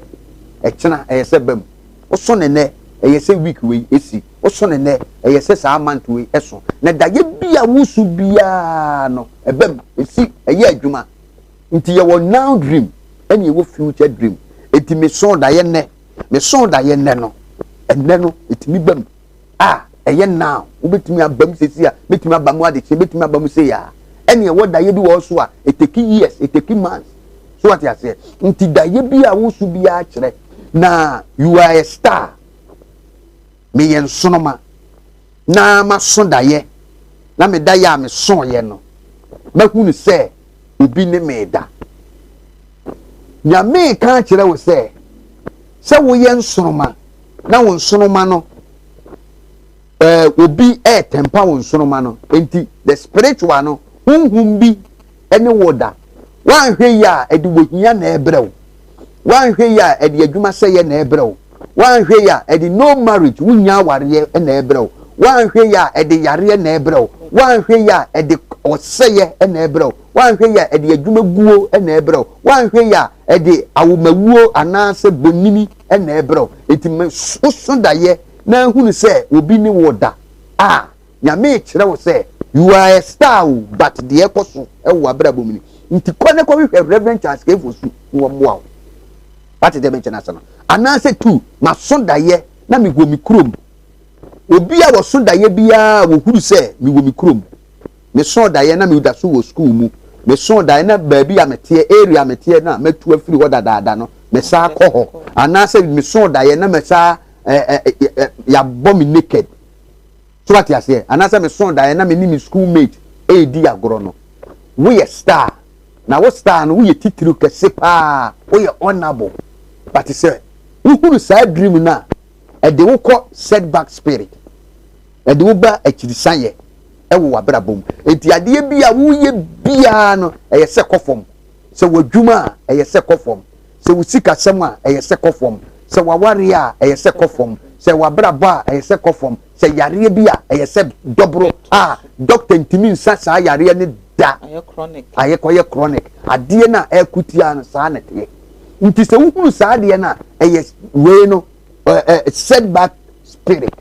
ɛkyena ɛyɛ sɛ ba mu. Woso no nnɛ, ɛyɛ sɛ week wei ɛsi. Woso no nnɛ, ɛyɛ sɛ saa month wei ɛso. Na daeɛ bi a woso biara no, ɛba mu, ɛsi, ɛyɛ adwuma. Nti yɛwɔ now dream ɛne yɛwɔ future dream. Enti meso daeɛ nnɛ, meso daeɛ nnɛ no, ɛnnɛ no ɛtumi ba mu. a ɛyɛ now, wobɛtumi aba mu sɛsi a, bɛtumi aba mu adekyeɛ, bɛtumi aba mu sei a, ɛne ɛwɔ daeɛ bi wɔ hɔ so a, ɛteki years, ɛteki months. So wate aseɛ? Nti daeɛ bi a wosu biara kyerɛ, na you are a star, meyɛ nsonoma, na maso daeɛ, na me daeɛ a mesoeɛ no, mahunu sɛ obi ne me da. Nyame reka akyerɛ wo sɛ, sɛ woyɛ nsoroma na wo nsoroma no ɛɛ obi ɛɛtɛmpa wo nsoroma no nti the spiritual no honhom bi ɛne wo da. Woanhwɛ yie a ɛde ohia na ɛbrɛ wo. Woanhwɛ yie a ɛde adwuma sɛeɛ na ɛbrɛ wo. Woanhwɛ yie a ɛde no marriage wonnya awareɛ na ɛbrɛ wo. Woanhwɛ yie a ɛde yareɛ na ɛbrɛ wo. Woanhwɛ yie a ɛde ɔsɛeɛ na ɛbrɛ wo. Woanhwɛ yie a ɛde adwuma guo na ɛbrɛ wo. Woanhwɛ yie a ɛde awomawuo anaasɛ bonini na ɛbrɛ wo. Enti woso daeɛ na ahunu sɛ obi ne wo da a, Nyame rekyerɛ wo sɛ you are a star o but deɛ ɛkɔ so wɔ w'abrabɔ mu ni. Nti kɔ na kɔhwehwɛ Rev. Charles K. Fosu na wɔmmoa wo. Wate deɛ mekyɛ no ase no? Anaasɛ tu, maso daeɛ na mewɔ me kurom. Obi a wɔso daeɛ biara a wɔhunu sɛ mewɔ me kurom. Mesoo daeɛ na meda so wɔ sukuu mu. Mesoo daeɛ na baabi a meteɛ, area a meteɛ no a matu afiri hɔ dadaada no, mesan kɔ hɔ. Anaasɛ mesoo daeɛ na mesan ɛ ɛ ɛ yɛabɔ me naked. So wate aseɛ? Anaasɛ mesoo daeɛ na me ne me school mate redi agorɔ no. Woyɛ star. Na wo star no, woyɛ titiriw kɛse paa. Woyɛ honourable. But sɛ wohunu saa dream no a, ɛde wo kɔ setback spirit. Ɛde wo ba akyirisayɛ wɔ w'abrabɔ mu. Enti adeɛ bi a woyɛ biara no, ɛyɛ sɛ kɔ fam. Sɛ w'adwuma a, ɛyɛ sɛ kɔ fam. Sɛ wo sikasɛm a, ɛyɛ sɛ kɔ fam. Sɛ w'awareɛ a, ɛyɛ sɛ kɔ fam. Sɛ w'abrabɔ a, ɛyɛ sɛ kɔ fam. Sɛ yareɛ bi a, ɛyɛ sɛ dɔboro a dɔkta ntumi nsa saa yareɛ no da. Ayɛ kɔyɛ chronic. Adeɛ no a ɛko tia no, saa na ɛteɛ. Nti sɛ wohunu saa adeɛ no a, ɛyɛ wei no, setback spirit.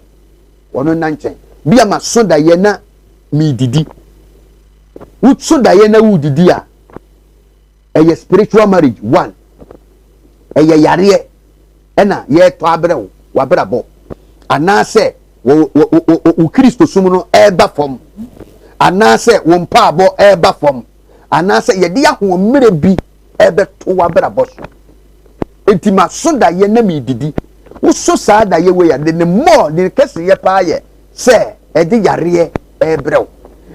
Ɔno nna nkyɛn. Bi a maso daeɛ na meredidi. Woso daeɛ na woredidi a, ɛyɛ spiritual marriage one. Ɛyɛ yareɛ ɛna yɛretɔ abrɛ wo w'abrabɔ anaasɛ wo wo wo wo Kristosom no ɛreba fam anaasɛ wo mpaabɔ ɛreba fam anaasɛ yɛde ahoɔmmerɛ bi ɛbɛto w'abrabɔ so. Enti maso daeɛ na meredidi. Woso saa daeɛ wei a, de ne mmɔɔ ne kɛseyɛ paa yɛ sɛ ɛde yareɛ ɛrebrɛ wo.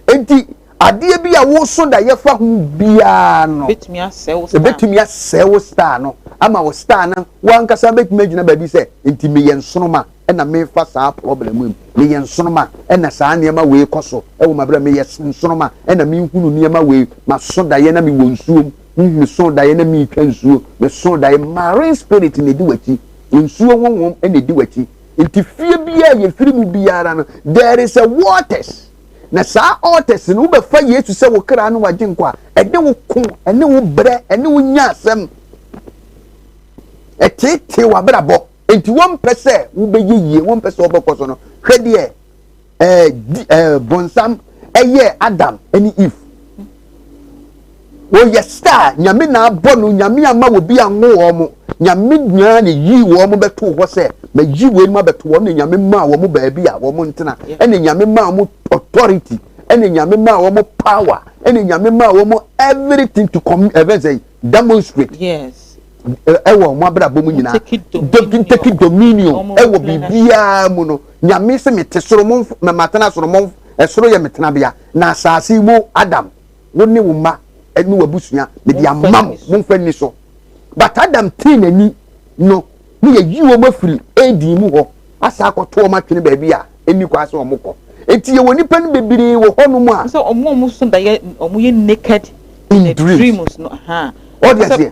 Enti adeɛ bi a woso daeɛ fa ho biara no, ɛbɛtumi asɛe wo star no ama wo star no w'ankasa bɛtumi agyina baabi sɛ, enti meyɛ nsoroma ɛna mefa saa problem mu, meyɛ nsoroma ɛna saa nneɛma wei kɔ so ɛwɔ m'abrɛ, meyɛ nsoroma ɛna mehunu nneɛma wei, maso daeɛ na mewɔ nsuom. Meso daeɛ na meretwa nsuo. Meso daeɛ, marine spirit na ɛdi w'akyi. Nsuo honhom na ɛdi w'akyi. Nti fie biara a yɛfiri mu biara no, there is a waters. Na saa altars no, wobɛfa Yesu sɛ wo kra ne w'agyenkwa a, ɛne wo ko, ɛne wo brɛ, ɛne wo nya asɛm. Ɛteetee w'abrabɔ. Enti wɔmpɛ sɛ wobɛyɛ yie, wɔmpɛ sɛ wɔbɛkɔ so no. Hwɛ deɛ ɛɛ di ɛɛ bonsam ɛyɛɛ Adam ɛne Eve. Wɔyɛ star, Nyame na abɔ no, Nyame ama obi anwo wɔn. Nyame nyinaa na yii wɔn bɛtoo hɔ sɛ mayi weinom abɛto wɔn na Nyame maa wɔn baabi a wɔn ntena. Ɛna Nyame maa wɔn authority, ɛna Nyame maa wɔn power, ɛna Nyame maa wɔn everything to com ɛfɛn sɛ demonstrate. Yes. Ɛwɔ wɔn abrabɔ mu nyinaa. Take dominion ɛwɔ biribiara mu no. Nyame sɛ mete soro mo matena soro mo ɛsoro yɛ me tenabea na asase mu Adam wo ne wo mma ne w'abusua mede ama mo momfa nni so. But Adam tee n'ani no ne yɛyi wɔn afiri Eden mu hɔ asa akɔto wɔn atwene baabi a ɛnni kwan sɛ wɔn kɔ. Enti yɛwɔ nnipa no bebree wɔ hɔnom a. Sɛ wɔn a wɔn so da yɛ wɔn yɛ naked in the dreams no. Ɔde aseɛ.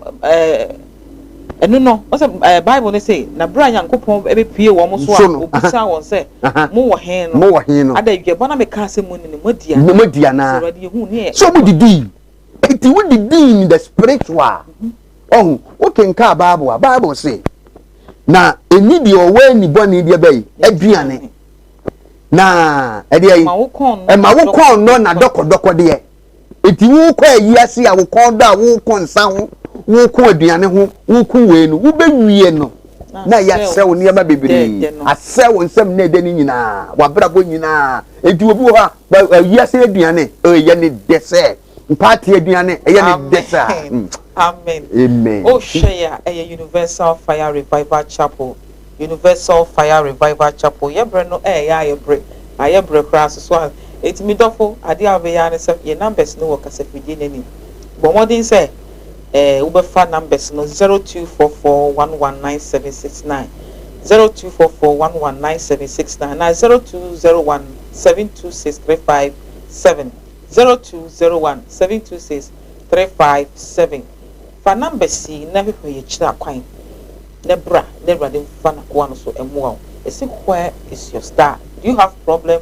Ɛno no, ɔsɛ ɛɛ Bible no se, na bere a Nyankopɔn bɛpue wɔn so a, obisaa wɔn sɛ, Mowɔ he no? Mowɔ he no? Ada aduaba no a mekaa sɛ munni no, moadi anaa? Moadi anaa? Sɛ Awurade yɛhuu ne yɛ. Sɛ wɔn didii. Enti wodidii in the spiritual. Ɔho, wokenkaa Bible a, Bible se, na ɛnni deɛ ɔwɔ ani bɔne deɛ bɛyi aduane. Na ɛdeɛ yi, ɛma wo kɔn nɔ na dɔkɔdɔkɔdeɛ. Enti worekɔ ayi ase a wo kɔn dɔ a woreko nsa ho, woreko aduane ho, woreko wei no, wobɛwie no na ɛyɛ asɛ wo nneɛma bebree, asɛ wo nsam na ɛdɛ no nyinaa, w'abrabɔ nyinaa. Enti obi wɔ hɔ a, ayi ase aduane, ɛyɛ ne dɛ sɛ, mpaate aduane, ɛyɛ ne dɛ sɛ. Amen. Amen. Amen. Wohwɛ yɛ a, ɛyɛ Universal Fire Revival Chapel. Universal Fire Revival Chapel. Yɛ berɛ no ɛɛyɛ ayɛ bere, ayɛ berɛ koraa nso so a. Enti me dɔfo, adeɛ a wobɛyɛ ara ne sɛ yɛn numbers no wɔ kasafidie no anim. Bɔ mmɔden sɛ eh, wobɛfa numbers no 0244119769, 0244119769 anaa 0201726357, 0201726357. Fa numbers yi na hwehwɛ yɛn akyiri akwan. Na bra na Awurade mfa n'akoa no so mmoa wo. Yɛse where is your star? Do you have problem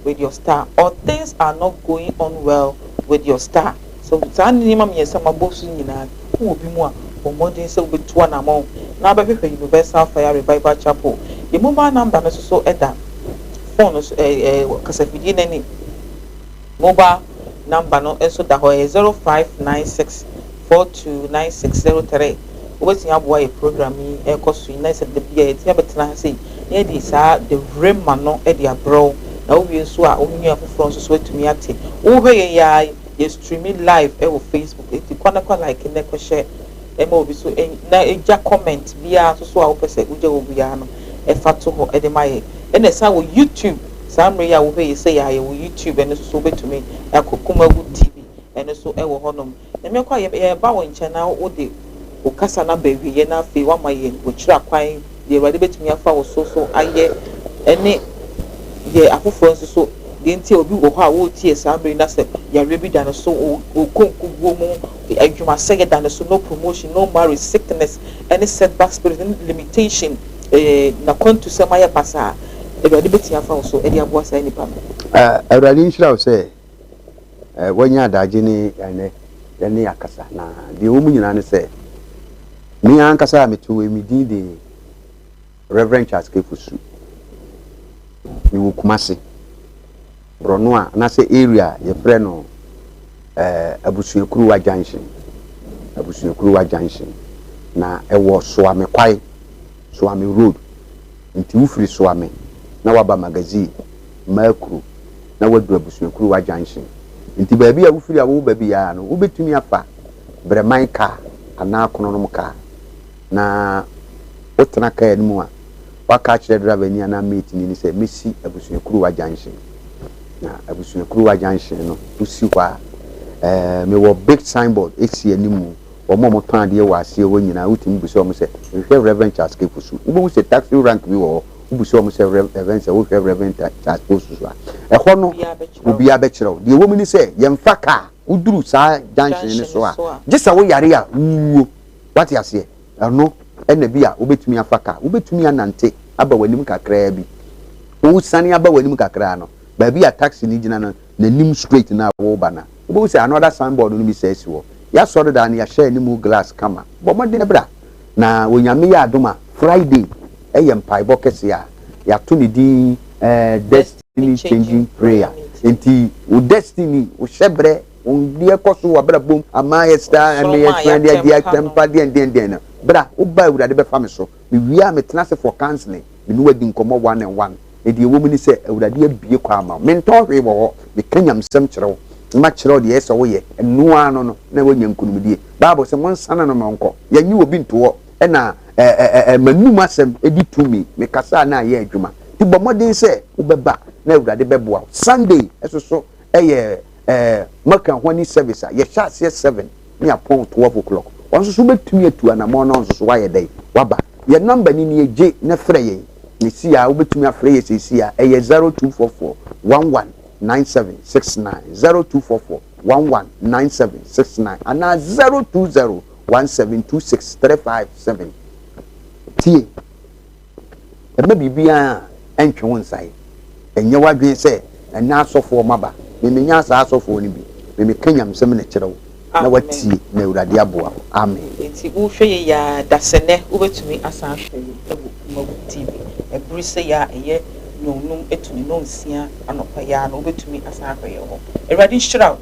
with your star or things are not going on well with your star? So saa nneɛma mmiɛnsa mabɔ so nyinaa wowɔ bi mu a, bɔ mmɔden sɛ wobɛtu anamɔn na wabɛhwehwɛ Universal Fire Revival Chapel. Yɛn mobile number no nso so da phone no so ɛɛ ɛɛ kasafidie no anim. Mobile number no nso da hɔ, ɛyɛ 0596 429603. Wobɛtumi aboa yɛ program yi ɛrekɔ so yi na sɛ da bi a yɛtumi abɛtena ha sei na yɛde saa the rhema no de abrɛ wo, na wowie nso a wo nua foforɔ nso so atumi ate. Wohwɛ yɛn yi ara, yɛ streami live ɛwɔ Facebook, enti kɔ na kɔ like na kɔ share ɛma obi so na gya comment biara nso so a wopɛ sɛ wogya wɔ biara no ɛfa to hɔ de ma yɛn. Ɛna ɛsan wɔ YouTube, saa mmerɛ yi a wohwɛ yi sɛ yɛ a yɛwɔ YouTube, ɛno nso so wobɛtumi akɔ Kumawu TV, ɛno nso ɛwɔ hɔnom. Nyame kɔ a yɛba wo nkyɛn na wode wo kasa no aba awieɛ na afei woama yɛn wakyiri akwan, deɛ Awurade bɛtumi afa wo so so ayɛ ɛne deɛ afoforɔ nso so, deɛ nti a obi wɔ hɔ a woretie saa mmerɛ yi na sɛ yareɛ bi da ne so, ɔkɔ nkuguo mu, adwumasɛeɛ da ne so, no promotion, no marriage, sickness ɛne setback spirit ne limitation, eh, n'akwantusɛm ayɛ basaa, Awurade bɛtumi afa wo so de aboa saa nipa no. Awurade nhyira wo sɛ wanya adagye ne ɛnɛ yɛne akasa, na deɛ ɛwɔ mu nyinaa ne sɛ me ankasa a mete hɔ yi, me din de Reverend Charles K. Fosu. Mewɔ Kumasi, borɔno a anaasɛ area a yɛfrɛ no eh, Abusuakuruwa Junction. Abusuakuruwa Junction. Na ɛwɔ Soame Kwae, Soame Road. Nti wofiri Soame na waba Magazine, Makuro, na woadu Abusuakuruwa Junction. Nti baabi a wofiri a woreba biara no, wobɛtumi afa Brɛman kaa anaa Kononom kaa. Na wotena kaa no mu a, woaka akyerɛ driver ni anaa mate ni no sɛ mɛsi Abusuakuruwa Junction. Na Abusuakuruwa Junction no, wosi hɔ a, eh, mewɔ big signboard ɛsi animu. Wɔn a wɔtɔn adeɛ wɔ aseɛ hɔ nyinaa, wotumi bisa wɔn sɛ, mehwehwɛ Reverend Charles K. Fosu. Wobɛhu sɛ taxi rank bi wɔ hɔ. Wobisa wɔn sɛ, Reverend, sɛ wohwɛ Reverend Charles Fosu so a, ɛhɔ no, obiara bɛkyerɛ wo. Deɛ ɛwɔ mu ne sɛ, yɛmfa kaa. Woduru saa junction no so a, gye sɛ woyare a wowuo. Wate aseɛ? Ɛno na bi a wobɛtumi afa kaa. Wobɛtumi anante aba w'anim kakraa bi. Wosane aba w'anim kakraa no, baabi a taxi no gyina no, n'anim straight no a woreba no a, wobɛhu sɛ another signboard no bi saa si hɔ. Yɛasɔre daa no, yɛahyɛ animu glass kama. Bɔ mmɔden bra. Na Onyame yɛ adom a, Friday ɛyɛ mpaebɔ kɛseɛ a yɛato ne din Destiny Changing Prayer. Nti wo destiny, wo hyɛbrɛ, wo deɛ kɔ so wɔ abrabɔ mu, ama yɛ star, ɛmɛ yɛ sua deɛ deɛ atɛmpa deɛ deɛ deɛ no. Bra, woba Awurade bɛfa me so. Mewie a metena ase for counseling, me ne wo adi nkɔmmɔ one and one. Na deɛ ɛwɔ mu ne sɛ, Awurade abue kwan ama wo. Mentɔn hwee wɔ hɔ, meka nyamesɛm kyerɛ wo, na makyerɛ wo deɛ ɛyɛ sɛ woyɛ. Ɛno ara no no, na woanya nkonimdie. Bible se, Monsane no ma ɔnkɔ. Yɛnnye obi nto hɔ, ɛna ɛ-ɛ-ɛ m'anum asɛm di tumi. Mekasa a na ayɛ adwuma. Nti bɔ mmɔden sɛ wobɛba na Awurade bɛboa wo. Sunday nso so yɛ ɛ-ɛ Milk and Honey service a yɛhyɛ aseɛ 7 ne apɔn 12 o'clock. Ɔno nso so wobɛtumi atu anamɔn na ɔno nso so woayɛ dɛn? Woaba. Yɛn number no nie, gye na frɛ yɛn. Seesei ara wobɛtumi afrɛ yɛn seesei ara, ɛyɛ 0244 11 9769, 0244 11 9769 anaa 020 1726 357. Tie, mma biribiara ntwe wo nsae. Nyɛ w'adwene sɛ ɛnnɛ asɔfoɔ maba. Me menyaa saa asɔfoɔ no bi. Me meka nyamesɛm na kyerɛ wo na woatie na Awurade aboa wo. Amen. Enti wohwɛ yei ara dasɛnnɛ wobɛtumi asan ahwɛ yei wɔ Kumawu TV. Ɛbere sei a ɛyɛ nnɔnnum to ne nnɔnsia anɔpa yi ara no wobɛtumi asan ahwɛ yɛn hɔ. Awurade nhyira wo.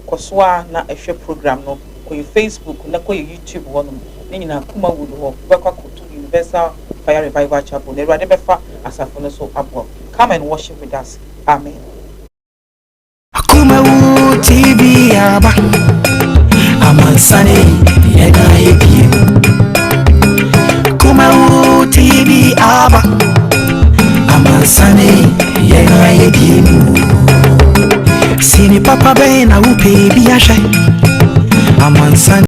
Kɔ so ara na hwɛ program no. Kɔ yɛ Facebook na kɔ yɛ YouTube hɔnom. Ne nyinaa Kumawood hɔ. Wobɛkɔ akɔto Universal Fire Revival Chapel na Awurade bɛfa asafo no so aboa wo. Come and worship with us. Amen. Kumawu TV aba amansane yɛda ebie Kumawu TV aba amansane yɛda ebie Sini papa bɛn na wopɛ bi ahwɛ amansane.